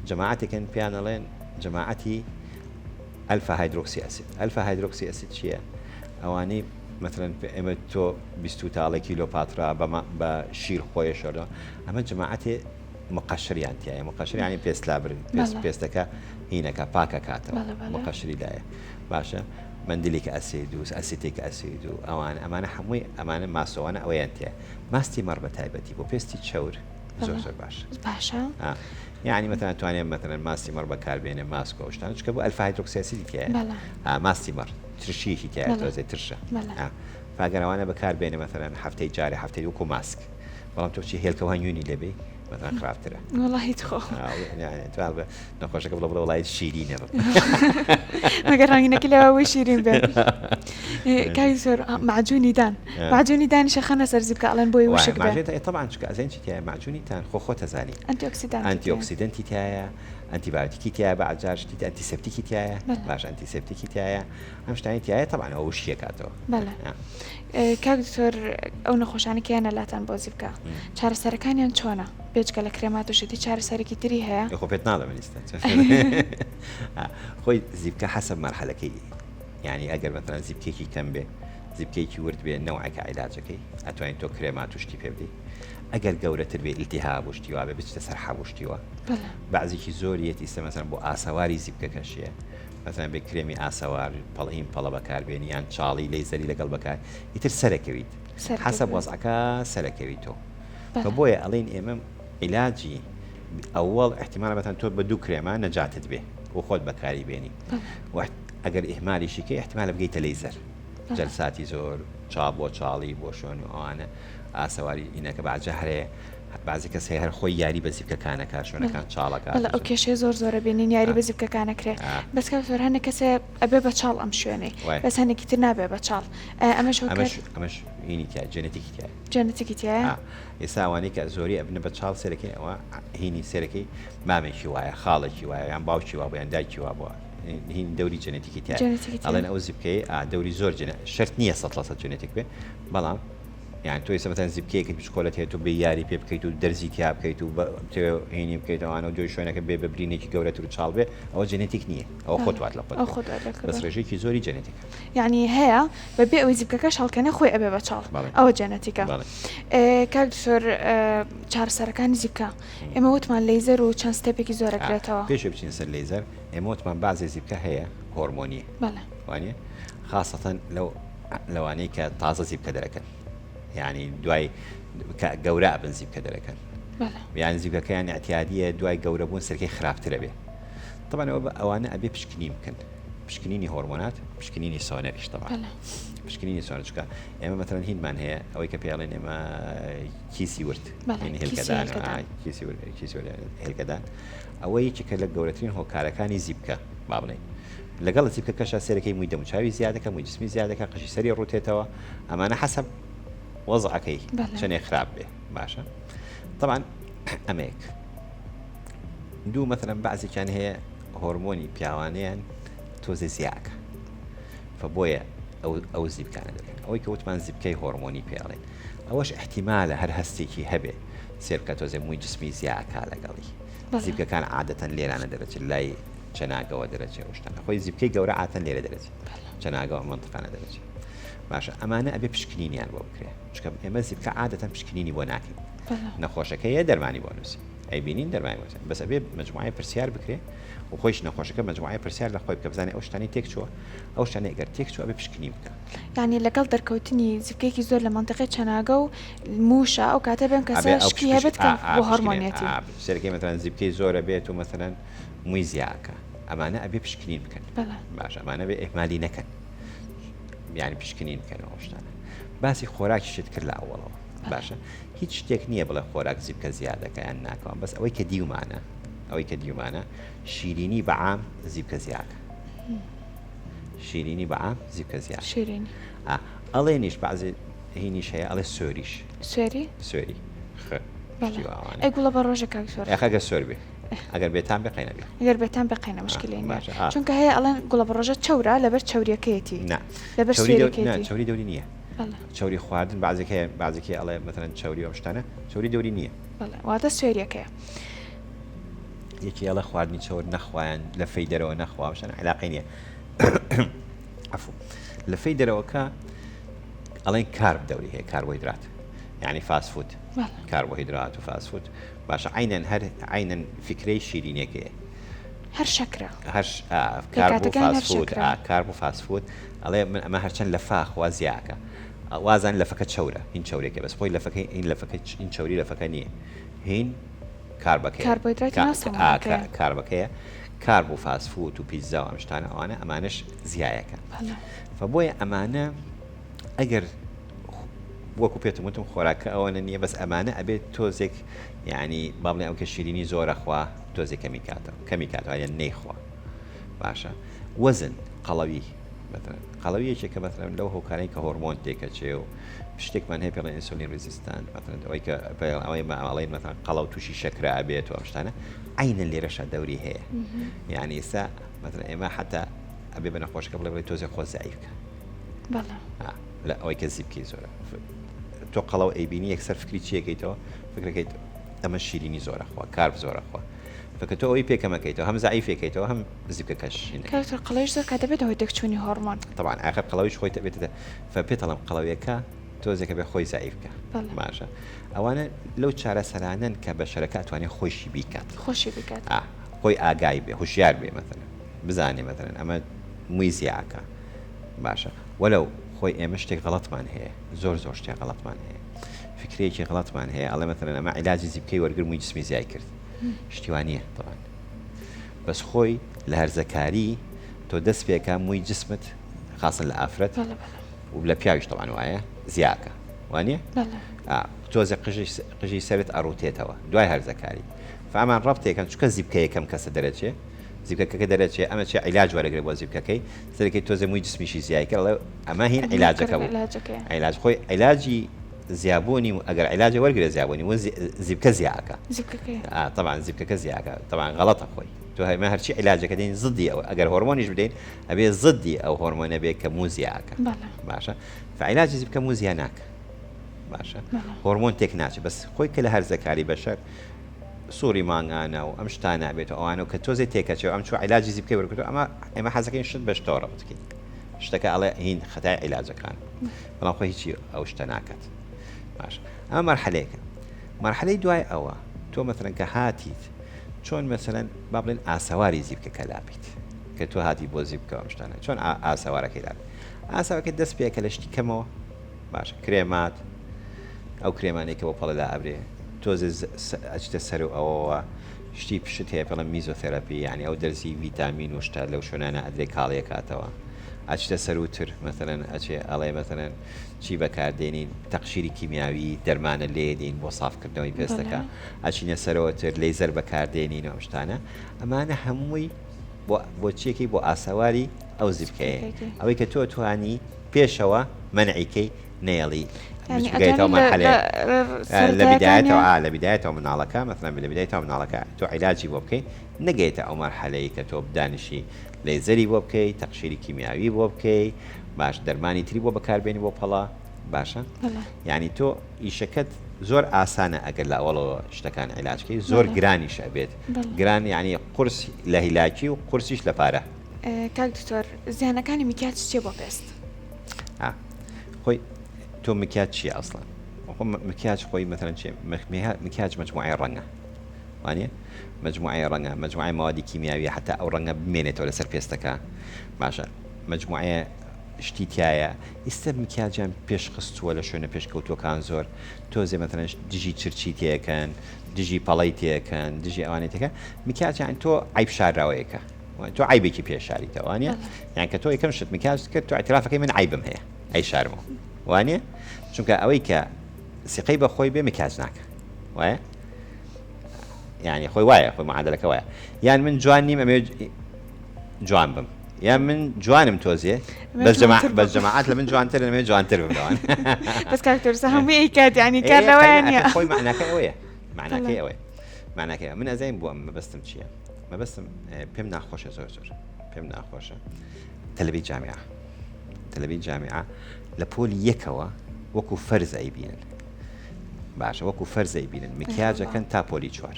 جەماعەتێکن پێیان ئەڵێن جەماعەتی alpha hydroxy acid alpha hydroxy acid چییە؟ ئەوانەی مەسەلەن ئێمە تۆ بیستوتە ئەڵێ کیلۆپاترا بە شیر خۆیە شۆردەوە ئەمە جەماعەتێ مقەشریان تایە مقەشر ینی پێست لابرن پێست پێستەکە هینەکە پاکەکاتەوە مقەشری لایە باشە mandelic acid و acetic acid و ئەوان ئەمانە هەمووی ئەمانە ماسەوانە ئەوەیان تێ ماستی مەڕ بە تایبەتی بۆ پێستی چەور زۆر زۆر باش باشە یعنی مەتەلەن توانێت مەتەلەن ماستی مەڕ بەکاربێنێ ماسک و ئەو شتانە چونکە بۆ alpha hydroxy acid ی تیایە ماستی مەڕ ترشیەکی تیایە تۆزێ ترشە فاگەر ئەوانە بەکاربێنێ مەتەلەن هەفتەی جارێ هەفتەی وەکو ماسک بەڵام تۆ چی هێلکە و هەنگوینی لێبێ. مەسەلەن خراپترە. وەڵاهی تخۆ. نەخۆشەکە بڵێ بڵێ وەڵاهی شیرینە بم. مەگەر ڕەنگینەکەی لەوە بووی شیرین بێ. کاک دکتۆر مەعجونی دان مەعجونی دانیش ئەخەنە سەر زیپکە ئەڵێن بۆی وشک بێ. تەبعەن چونکە ئەزانی چی تیایە مەعجونی دان خۆ خۆت ئەزانی ئەنتی ئۆکسیدەنتی تیایە ئەنتیبایۆتیکی تیایە بەعزجار شتی ئەنتیسێپتیکی تیایە باش ئەنتیسێپتیکی تیایە ئەم شتانی تیایە تەبعەن ئەوە وشکی ئەکاتەوە. بەڵێ کاک دکتۆر ئەو نەخۆشانە کە یەنە لاتان بۆ زیپکە چارەسەرەکانیان چۆنە بێجگە لە کرێمات و شتی چارەسەرێکی تری هەیە؟ خۆ پێت ناڵێم من ئیستا خۆی زیپکە حەسەب مەرحەلەکەی یعنی ئەگەر مەتەلەن زیپکێکی کەم بێ زیپکێکی ورد بێ نەوعێکە عیلاجەکەی ئەتوانین تۆ کرێمات و شتی پێ بدەی ئەگەر گەورەتر بێ ئیلتیهاب و شتی وابێ بچتە سەر حەب و شتی وا بەعزێکی زۆریەتی ئیستا مەسەلەن بۆ ئاسەواری زیپکەکەشیە مەسەلەن بێ کرێمی ئاسەوار پەڵهین پەڵە بەکاربێنی یان چاڵی لەیزەری لەگەڵ بەکار ئیتر سەرەکەویت حەسەب وەزعەکە سەرەکەوی تۆ کە بۆیە ئەڵێین ئێمە عیلاجی ئەوەڵ احتیمالە بەتەن تۆ بە دوو کرێمە نەجاتت بێ و خۆت بەکاری بێنی و ئەگەر ئیهمالیشی کەی احتیمالە بگەیتە لەیزەر جەلساتی زۆر چاڵ بۆ چاڵی بۆ شوێن و ئەوانە ئاسەواری ئینەکە بەعجە هەرەیە بەعزی کەس هەیە هەر خۆی یاری بە زیپکەکانەکا شوێنەکان چاڵەکات بەڵێ ئەو کێشەیە زۆر زۆرە بینین یاری بە زیپکەکان ئەکرێ بەس کاک زۆر هەنێک کەس هەیە ئەبێ بە چاڵ ئەم شوێنەی بەس هەنێکی تر نابێ بە چاڵ ئایا ئەمەش هۆکار ئەمەش ئەمەش هینی تیایە جێنێتیکی تیایە جێنێتیکی تیایە ئێستا ئەوانەی کە زۆری ئەبنە بە چاڵ سێرەکەی ئەوە هینی سێرەکەی مامێکی وایە خاڵێکی وایە یان باوکی وابوو یان دایکی وابووە هین دەوری جێنێتیکی تیایە ئەڵێن ئەو زیپکەی دەوری زۆر جێنە شەرت نییە 100% جێنێتیک بێ بەڵام یان تۆ ئێستا مەسەلەن زیپکەیەکت بچکۆلەت هەیە تۆ بێ یاری پێ بکەیت و دەرزی تیا بکەیت و بتەوێ هینی بکەیت ئەوانە و دوای شوێنەکە بێ بە برینێکی گەورەتر و چاڵ بێ ئەوە جێنێتیک نییە ئەوە خۆت وات لە خۆت ئەو خۆت وات لە بەس ڕێژەیەکی زۆری جێنێتیکە یعنی هەیە بە بێ ئەوەی زیپکەکەش هەڵکەنێ خۆی ئەبێ بە چاڵ ئەوە جێنێتیکە کاک دکتۆر چارەسەرەکانی زیپکە ئێمە وتمان لەیزەر و چەند step ێکی زۆر ئەگرێتەوە پێش بچینە سەر لەیزەر ئێمە وتمان بەعزێ زیپکە هەیە هۆرمۆنیە بەڵێ وانە خاصەتەن لەو لەوانەی کە تازە زیپکە دەرەکەن یعنی دوای کە گەورە ئەبن زیپکە دەرەکەن یان زیپکەکەیان اعتیادیە دوای گەورە بوون سەرکەی خراپترە بێ طبعا ئەوە بە ئەوانە ئەبێ پشکنین بکەن پشکنینی هۆرمۆنات پشکنینی سۆنەریش طبعا پشکنینی سۆنەر چونکە ئێمە مەتەلەن هینمان هەیە ئەوەی کە پێڵێن ئێمە کیسی ورد هێلکەدان کیسی ورد کیسی ورد هێلکەدان ئەوە یەکێکە لە گەورەترین هۆکارەکانی زیپکە با بڵێین لەگەڵ زیپکەکەشا سێرەکەی موی دەموچاوی زیادەکە موی جسمی زیادەکە قژی سەری ڕوتێتەوە ئەمانە حەسەب وەزعەکەی چەنێ خراپ بێ باشە طبعا ئەمەیەک دوو مەثلەن بەعزێکیان هەیە هۆرمۆنی پیاوانەیان تۆزێ زیاکە فە بۆیە ئەو ئەو زیپکانە دەکەن ئەوەی کە وتمان زیپکەی هۆرمۆنی پێڵێن ئەوەش احتیمالە هەر هەستێکی هەبێ سێر بکە تۆزێ موی جسمی زیاکە لەگەڵی زیپکەکان عادەتەن لێرانە دەرەچێت لای چەناگەوە دەرەچێ ئەو شتانە خۆی زیپکەی گەورە عادەتەن لێرە دەرەچێت چەناگەوە ئەم مەنتقانە دەرەچێت باشە ئەمانە ئەبێ پشکنینیان بۆ بکرێ چونکە ئێمە زیپکە عادەتەن پشکنینی بۆ ناکەین نەخۆشەکەیە دەرمانی بۆ نووسی ئەیبینین دەرمانی بۆ بەس ئەبێ مجموعەی پرسیار بکرێ و خۆیش نەخۆشەکە مجموعەی پرسیار لە خۆی بکە بزانێ ئەو شتانەی تێک چووە ئەو شتانەی ئەگەر تێک چووە ئەبێ پشکنین بکە. یانی لەگەڵ دەرکەوتنی زیپکەیەکی زۆر لە مەنتیقەی چەناگە و مووشە ئەو کاتە بێم کەسە شکی هەبێت کە بۆ هۆرمۆنیەتی. سەرەکەی مەسەلەن زیپکەی زۆرە بێت و مەسەلەن مووی زیاکە ئەمانە ئەبێ پشکنین بکەن باشە ئەمانە بێ ئیهمالی نەکەن یانی پشکنین بکەن ئەو شتانە باسی خۆراکیشت کرد لە ئەوەڵەوە باشە هیچ شتێک نییە بڵێ خۆراک زیپکە زیادەکە یان ناکەوە بەس ئەوەی کە دیومانە ئەوەی کە دیومانە شیرینی بەعام زیپکە زیاکە شیرینی بەعام زیپکە زیاد شیرینی ئەڵێنیش بەعزێ هینیش هەیە ئەڵێ سۆریش سوێری سوێری خ ئەی گوڵە بە ڕۆژە کاک سۆر ئەخ ئەگەر سۆر بێ ئەگەر بێتام بێ قەینە بێ ئەگەر بێتام بێ قەینە مشکلەی نییە چونکە هەیە ئەڵێن گوڵە بە ڕۆژە چەورە لەبەر چەوریەکەیەتی نا لەبەر سوێریەکەیەتی چەوری دەوری نییە چەوری خواردن بەعزێک هەیە بەعزێک هەیە ئەڵێ مەسەلەن چەوری ئەم شتانە چەوری دەوری نییە بەڵێ واتە سوێریەکەیە یەکی ئەڵێ خواردنی چەور نەخوایان لەفەی دەرەوە نەخوا ئەم شتانە عیلاقەی نییە عەفو لەفەی دەرەوەکە ئەڵێن carb دەوری هەیە کاربۆهیدرات یعنی fast food کاربۆهیدرات و fast food باشە عینەن هەر عینەن فکرەی شیرینەکەیە هەر شەکرە هەر carb و fast food carb و fast food ئەڵێ من ئەمە هەرچەند لە فاخوا زیاکە وازان لەفەکە چەورە هین چەورێکە بەس خۆی لەفەکەی هین لەفەکە هین چەوری لەفەکە نییە هین carb ەکەیە carb ەکەیە carb و fast food و پیتزا و ئەم شتانە ئەوانە ئەمانەش زیایەکە فە بۆیە ئەمانە ئەگەر. وەکو پێتم وتم خۆراکە ئەوەنە نییە بەس ئەمانە ئەبێت تۆزێک یعنی با بڵێ ئەو کە شیرینی زۆرە خوا تۆزێک کەمی کاتەوە کەمی کاتەوە یان نەیخوا باشە وەزن قەڵەوی مەتەلەن قەڵەوی یەکێکە مەتەلەن لەو هۆکارەی کە هۆرمۆن تێکەچێ و شتێکمان هەیە پێڵێن insulin resistant مەتەلەن ئەوەی کە ئەوەی ماڵەی مەتەلەن قەڵەو تووشی شەکرە ئەبێت و ئەم شتانە عینە لێرەشە دەوری هەیە یعنی ئێستا مەتەلەن ئێمە حتا ئەبێ بە نەخۆشەکە بڵێ بڵێ تۆزێ خۆ زەعیف کە لە ئەوەی کە زیپکەی زۆرە تۆ قەڵەو ئەیبینی یەکسەر فکری چیەکەیتەوە فکرەکەیت ئەمە شیرینی زۆرە خوا carb زۆرە خوا فکە تۆ ئەوەی پێکەمەکەیتەوە هەم زەعیفێکەیتەوە هەم زیپکەکەش کاکتۆر قەڵەویش زۆر کات دەبێتە هۆی تێکچوونی هۆڕمۆن. تەبعەن ئاخر قەڵەویش خۆی دەبێتە فە پێتەڵم قەڵەویەکە تۆزێکە بێ خۆی زەعیف کە باشە ئەوانە لەو چارەسەرانەن کە بەشەرەکە ئەتوانێت خۆیشی بیکات خۆشی بیکات خۆی ئاگای بێ هوشیار بێ مەتەلەن بزانێ مەتەلەن ئەمە مووی زیاکە باشە وەلو خۆی ئێمە شتێک غەڵەتمان هەیە زۆر زۆر شتێک غەڵەتمان هەیە فکرەیەکی غەڵەتمان هەیە ئەڵێ مەتەلەن ئەمە عیلاجی زیپکەی وەرگر مووی جسمی زیای کرد شتی وا نییە تەبعەن بەس خۆی لە هەرزەکاری تۆ دەست پێکە مووی جسمت خاصن لە ئافرەت و لە پیاویش تەبعەن وایە زیاکە وانە تۆزێ قژی سەرت ئەڕوتێتەوە دوای هەرزەکاری فامان ڕەبتێکەن چکە زیپکە یەکەم کەسە دەرەچێ زیپکەکە دەرەچێ ئەمە چێ عیلاج وەرەگرێ بۆ زیپکەکەی سەرەکەی تۆزێ مووی جسمیشی زیای کرد ئەمە هین عیلاجەکە بوو عیلاج خۆی عیلاجی زیابوونی و ئەگەر عیلاجە وەرگرە زیابوونی و زیپکە زیاکە تەبعەن زیپکەکە زیاکە تەبعەن غەڵەتە خۆی تۆ هەرمە هەرچی عیلاجەکە دێن زدی ئەو ئەگەر هۆرمۆنیش بدەین ئەبێ زدی ئەو هۆرمۆنە بێ کە موو زیاکە باشە فعیلاجی زیپکە موو زیا ناکە باشە هۆرمۆن تێک ناچێت بەس خۆی کە لە هەرزەکاری بەشەر سوڕی مانگانە و ئەم شتانە بێت و ئەوانە کە تۆزێ تێکەچێ ئەم چوو عیلاجی زیپکەی وەرگرتو ئەمە ئێمە حەزەکەین شت بە شتەوە ڕەبت بکەین شتەکە ئەڵێ هین خەتای عیلاجەکان بەڵام خۆی هیچی ئەو شتە ناکات باش ئەمە مەرحەلەیەکە مەرحەلەی دوای ئەوە تۆ مەسەلەن کە هاتیت چۆن مەسەلەن با بڵێن ئاسەواری زیپکەکە لابیت کە تۆ هاتی بۆ زیپکە ئەم شتانە چۆن ئاسەوارەکەی لابیت ئاسەوەکە دەست پێکە لە شتی کەمەوە باشە کرێمات ئەو کرێمانەی کە بۆ پەڵە لا ئەبرێ تۆزێ ئەچتە سەر و ئەوەوە شتی پشت هەیە پێڵێن میزۆثێراپی یعنی ئەو دەرزی ڤیتامین و شتە لەو شوێنانە ئەدرێ کاڵیەکاتەوە ئەچتە سەروتر مەسەلەن ئەچێ ئەڵێ مەسەلەن چی بەکار دێنین تەقشیری کیمیاوی دەرمانە لێدین بۆ سافکردنەوەی پێستەکە ئەچینە سەرەوەتر لەیزەر بەکار دێنین و ئەم شتانە ئەمانە هەمووی بۆ بۆ چیەکەی بۆ ئاسەواری ئەو زیپکەیە ئەوەی کە تۆ توانی پێشەوە مەنعی کەی نەیەڵی بگەیتەوە مەرحەلەیەک لە بدایەتەوە ئا لە بدایەتەوە مناڵەکە مەسەلەن لە بدایەتەوە مناڵەکە تۆ عیلاجی بۆ بکەی نەگەیتە ئەو مەرحەلەی کە تۆ بدانیشی لەیزەری بۆ بکەی تەقشیری کیمیاوی بۆ بکەی باش دەرمانی تری بۆ بەکاربێنی بۆ پەڵە باشە یعنی تۆ ئیشەکەت زۆر ئاسانە ئەگەر لە ئەوڵەوە شتەکان عیلاجکەی زۆر گرانیش ئەبێت گران یعنی قورس لە هیلاکی و قورسیش لە پارە. کاک دکتۆر زیانەکانی میکیاج چیە بۆ پێست؟ خۆی تۆ مکیاج چیە ئەسڵەن خۆ مکیاج خۆی مەتەلەن چیە مکیاج مجموعەی ڕەنگە وانە مجموعەی ڕەنگە مجموعەی مەوادی کیمیاویە حتا ئەو ڕەنگە بمێنێتەوە لەسەر پێستەکە باشە مجموعەیە شتی تایە ئیستا مکیاجیان پێش خستووە لە شوێنە پێشکەوتوەکان زۆر تۆزێ مەتەلەن دژی چرچی تێکەن دژی پەڵەی تێکەن دژی ئەوانەی تێکەن مکیاجیان تۆ عیب شارراوەیەکە تۆ عیبێکی پێ شاریتەوە وانە یان کە تۆ یەکەم شت مکیاج کرد تۆ اعترافەکەی من عیبم هەیە ئەی شارمەوە وانە چونکە ئەوەی کە سیقەی بە خۆی بێ مکیاج ناکە وایە یعنی خۆی وایە خۆی معادلەکە وایە یان من جوان نیم ئەمێ جوان بم یان من جوانم تۆزێ بەس جەما بەس جەماعات لە من جوانتر لەمێ جوانتر بم لەوان بەس کاک تۆرسە هەمووی ئەیکات یعنی کار لەوەیە نییە خۆی معناکەی ئەوەیە معناکەی ئەوەیە معناکەی من ئەزایم بووە مەبەستم چییە مەبەستم پێم ناخۆشە زۆر زۆر پێم ناخۆشە تەلبی جامعە تەلبی جامعە لە پۆلی یەکەوە وەکو فەرز ئەیبینن باشە وەکو فەرز ئەیبینن مکیاجەکەن تا پۆلی چوار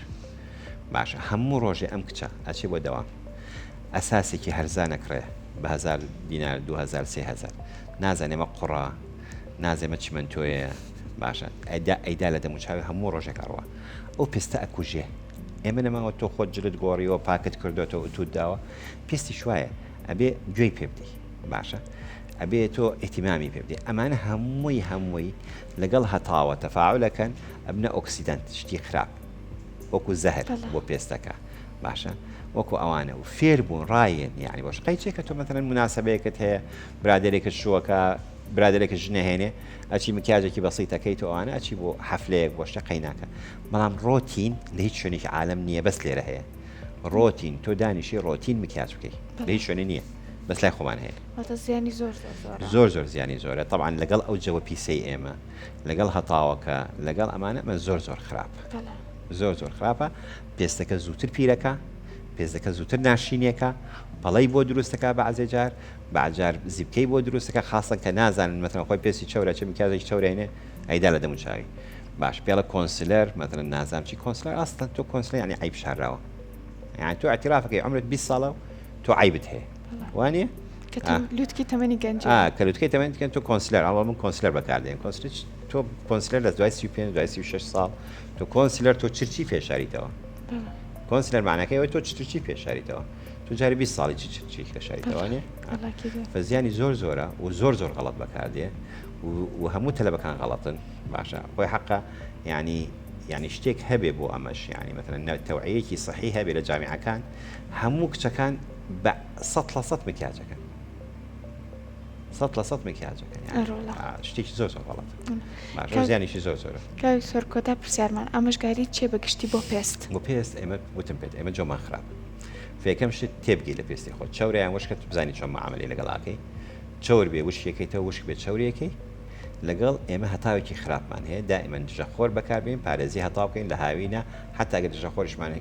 باشە هەموو ڕۆژێ ئەم کچە ئەچێ بۆ دەوام ئەساسێکی هەرزانە کڕێ بە هزار دینار 2000 3000 نازانێمە قوڕە نازێمە چیمەنتۆیە باشە ئەیدا ئەیدا لە دەموچاوی هەموو ڕۆژێک ئەڕوە ئەو پێستە ئەکوژێ ئێمە نەماوە تۆ خۆت جلت گۆڕیوە پاکت کردوێتەوە ئوتوت داوە پێستی شوایە ئەبێ گوێی پێ بدەی باشە ئەبێ تۆ ئیهتیمامی پێ بدەی ئەمانە هەمووی هەمووی لەگەڵ هەتاوە تەفاعولەکەن ئەبنە oxidant شتی خراپ وەکو زەهر بۆ پێستەکە باشە وەکو ئەوانە و فێر بوون ڕایەن یعنی بۆش قەیچێکە تۆ مەتەلەن مناسبەیەکت هەیە برادێکت شووەکە. برادەرێکت ژن ئەهێنێ ئەچی مکیاجێکی بەسیت ئەکەیت و ئەوانە ئەچی بۆ حەفلەیەک بۆ شتە قەیناکە بەڵام ڕۆتین لە هیچ شوێنێکی عالەم نییە بەس لێرە هەیە ڕۆتین تۆ دانیشی ڕۆتین مکیاج بکەی لە هیچ شوێنێ نییە بەس لای خۆمان هەیە واتە زیانی زۆر زۆر زۆرە زۆر زۆر زیانی زۆرە تەبعەن لەگەڵ ئەو جەوە پیسەی ئێمە لەگەڵ هەتاوەکە لەگەڵ ئەمانە ئەمە زۆر زۆر خراپە بەڵێ. زۆر زۆر خراپە پێستەکە زووتر پیرەکە پێستەکە زووتر ناشینێکە پەڵەی بۆ دروستەکە بەعزێ جار بەعجار زیپکەی بۆ دروستەکە خاصەن کە نازانن مەتەن خۆی پێستی چەورە چە میکیاجێکی چەورەینێ ئەیدا لە دەم و چاوی باش پێڵە concealer مەتەن نازانم چی concealer ئەسڵەن تۆ concealer یعنی عیب شارراوە یعنی تۆ اعترافەکەی عمرت 20 ساڵە و تۆ عیبت هەیە وانە کە تۆ لوتکەی تەمەنی گەنجی کە لوتکەی تەمەنی گەنج تۆ concealer ئەڵڵا من concealer بەکاردێن concealer تۆ concealer لە دوای 35 دوای 36 ساڵ تۆ concealer تۆ چرچی پێشاریتەوە concealer معناکەی ئەوەی تۆ چرچی پێشاریتەوە تۆ جاری 20 ساڵی چ چرچی پێشاریتەوە نیە فەزیانی زۆر زۆرە و زۆر زۆر غەڵەت بەکاردێ و هەموو تەلەبەکان غەڵەتن باشە خۆی حەقە ینی یعنی شتێک هەبێ بۆ ئەمەش ینی مەتەن تەوعەیەکی سەحی هەبێ لە جامیعەکان هەموو کچەکان بە 100% مکیاجەکەن 100% مکیاجەکەن شتێکی زۆر زۆر غەڵەت باشە زیانێکی زۆر زۆرە کاک سۆر کۆتا پرسیارمان ئامۆژگاری چیە بە گشتی بۆ پێست؟ بۆ پێست ئێمە وتم پێت ئێمە جۆمان خراپ فێکەم شت تێبگەی لە پێستی خۆت چەورە یان وشکە بزانی چۆن معاملەی لەگەڵاکەی چەور بێ وشکێکەیتەوە وشک بێ چەورەکەی لەگەڵ ئێمە هەتاوێکی خراپمان هەیە دائیمەن دژە خۆر بەکاربێین پارێزی هەتاو بکەین لە هاوینە حتا گەر دژە خۆریشمان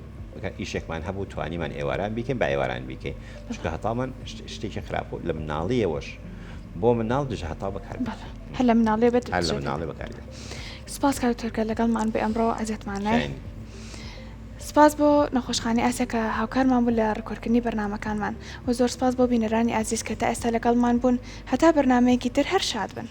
ئیشێکمان هەبوو توانیمان ئێواران بیکەین با ئێواران بیکەین چونکە هەتاومان شتێکی خراپ بوو لە مناڵیەوەش بۆ مناڵ دژە هەتاو بەکار هەر لە مناڵێ بێت هەر لە مناڵێ بەکار بێت سپاس کاک دکتۆر کە لەگەڵمان بێ ئەمڕۆ ئەزیەتمان نای سپاس بۆ نەخۆشخانەی ئاسیا کە هاوکارمان بوو لە ڕیکۆردکردنی بەرنامەکانمان و زۆر سپاس بۆ بینەرانی ئازیز کە تا ئێستا لەگەڵمان بوون هەتا بەرنامەیەکی تر هەر شاد بن.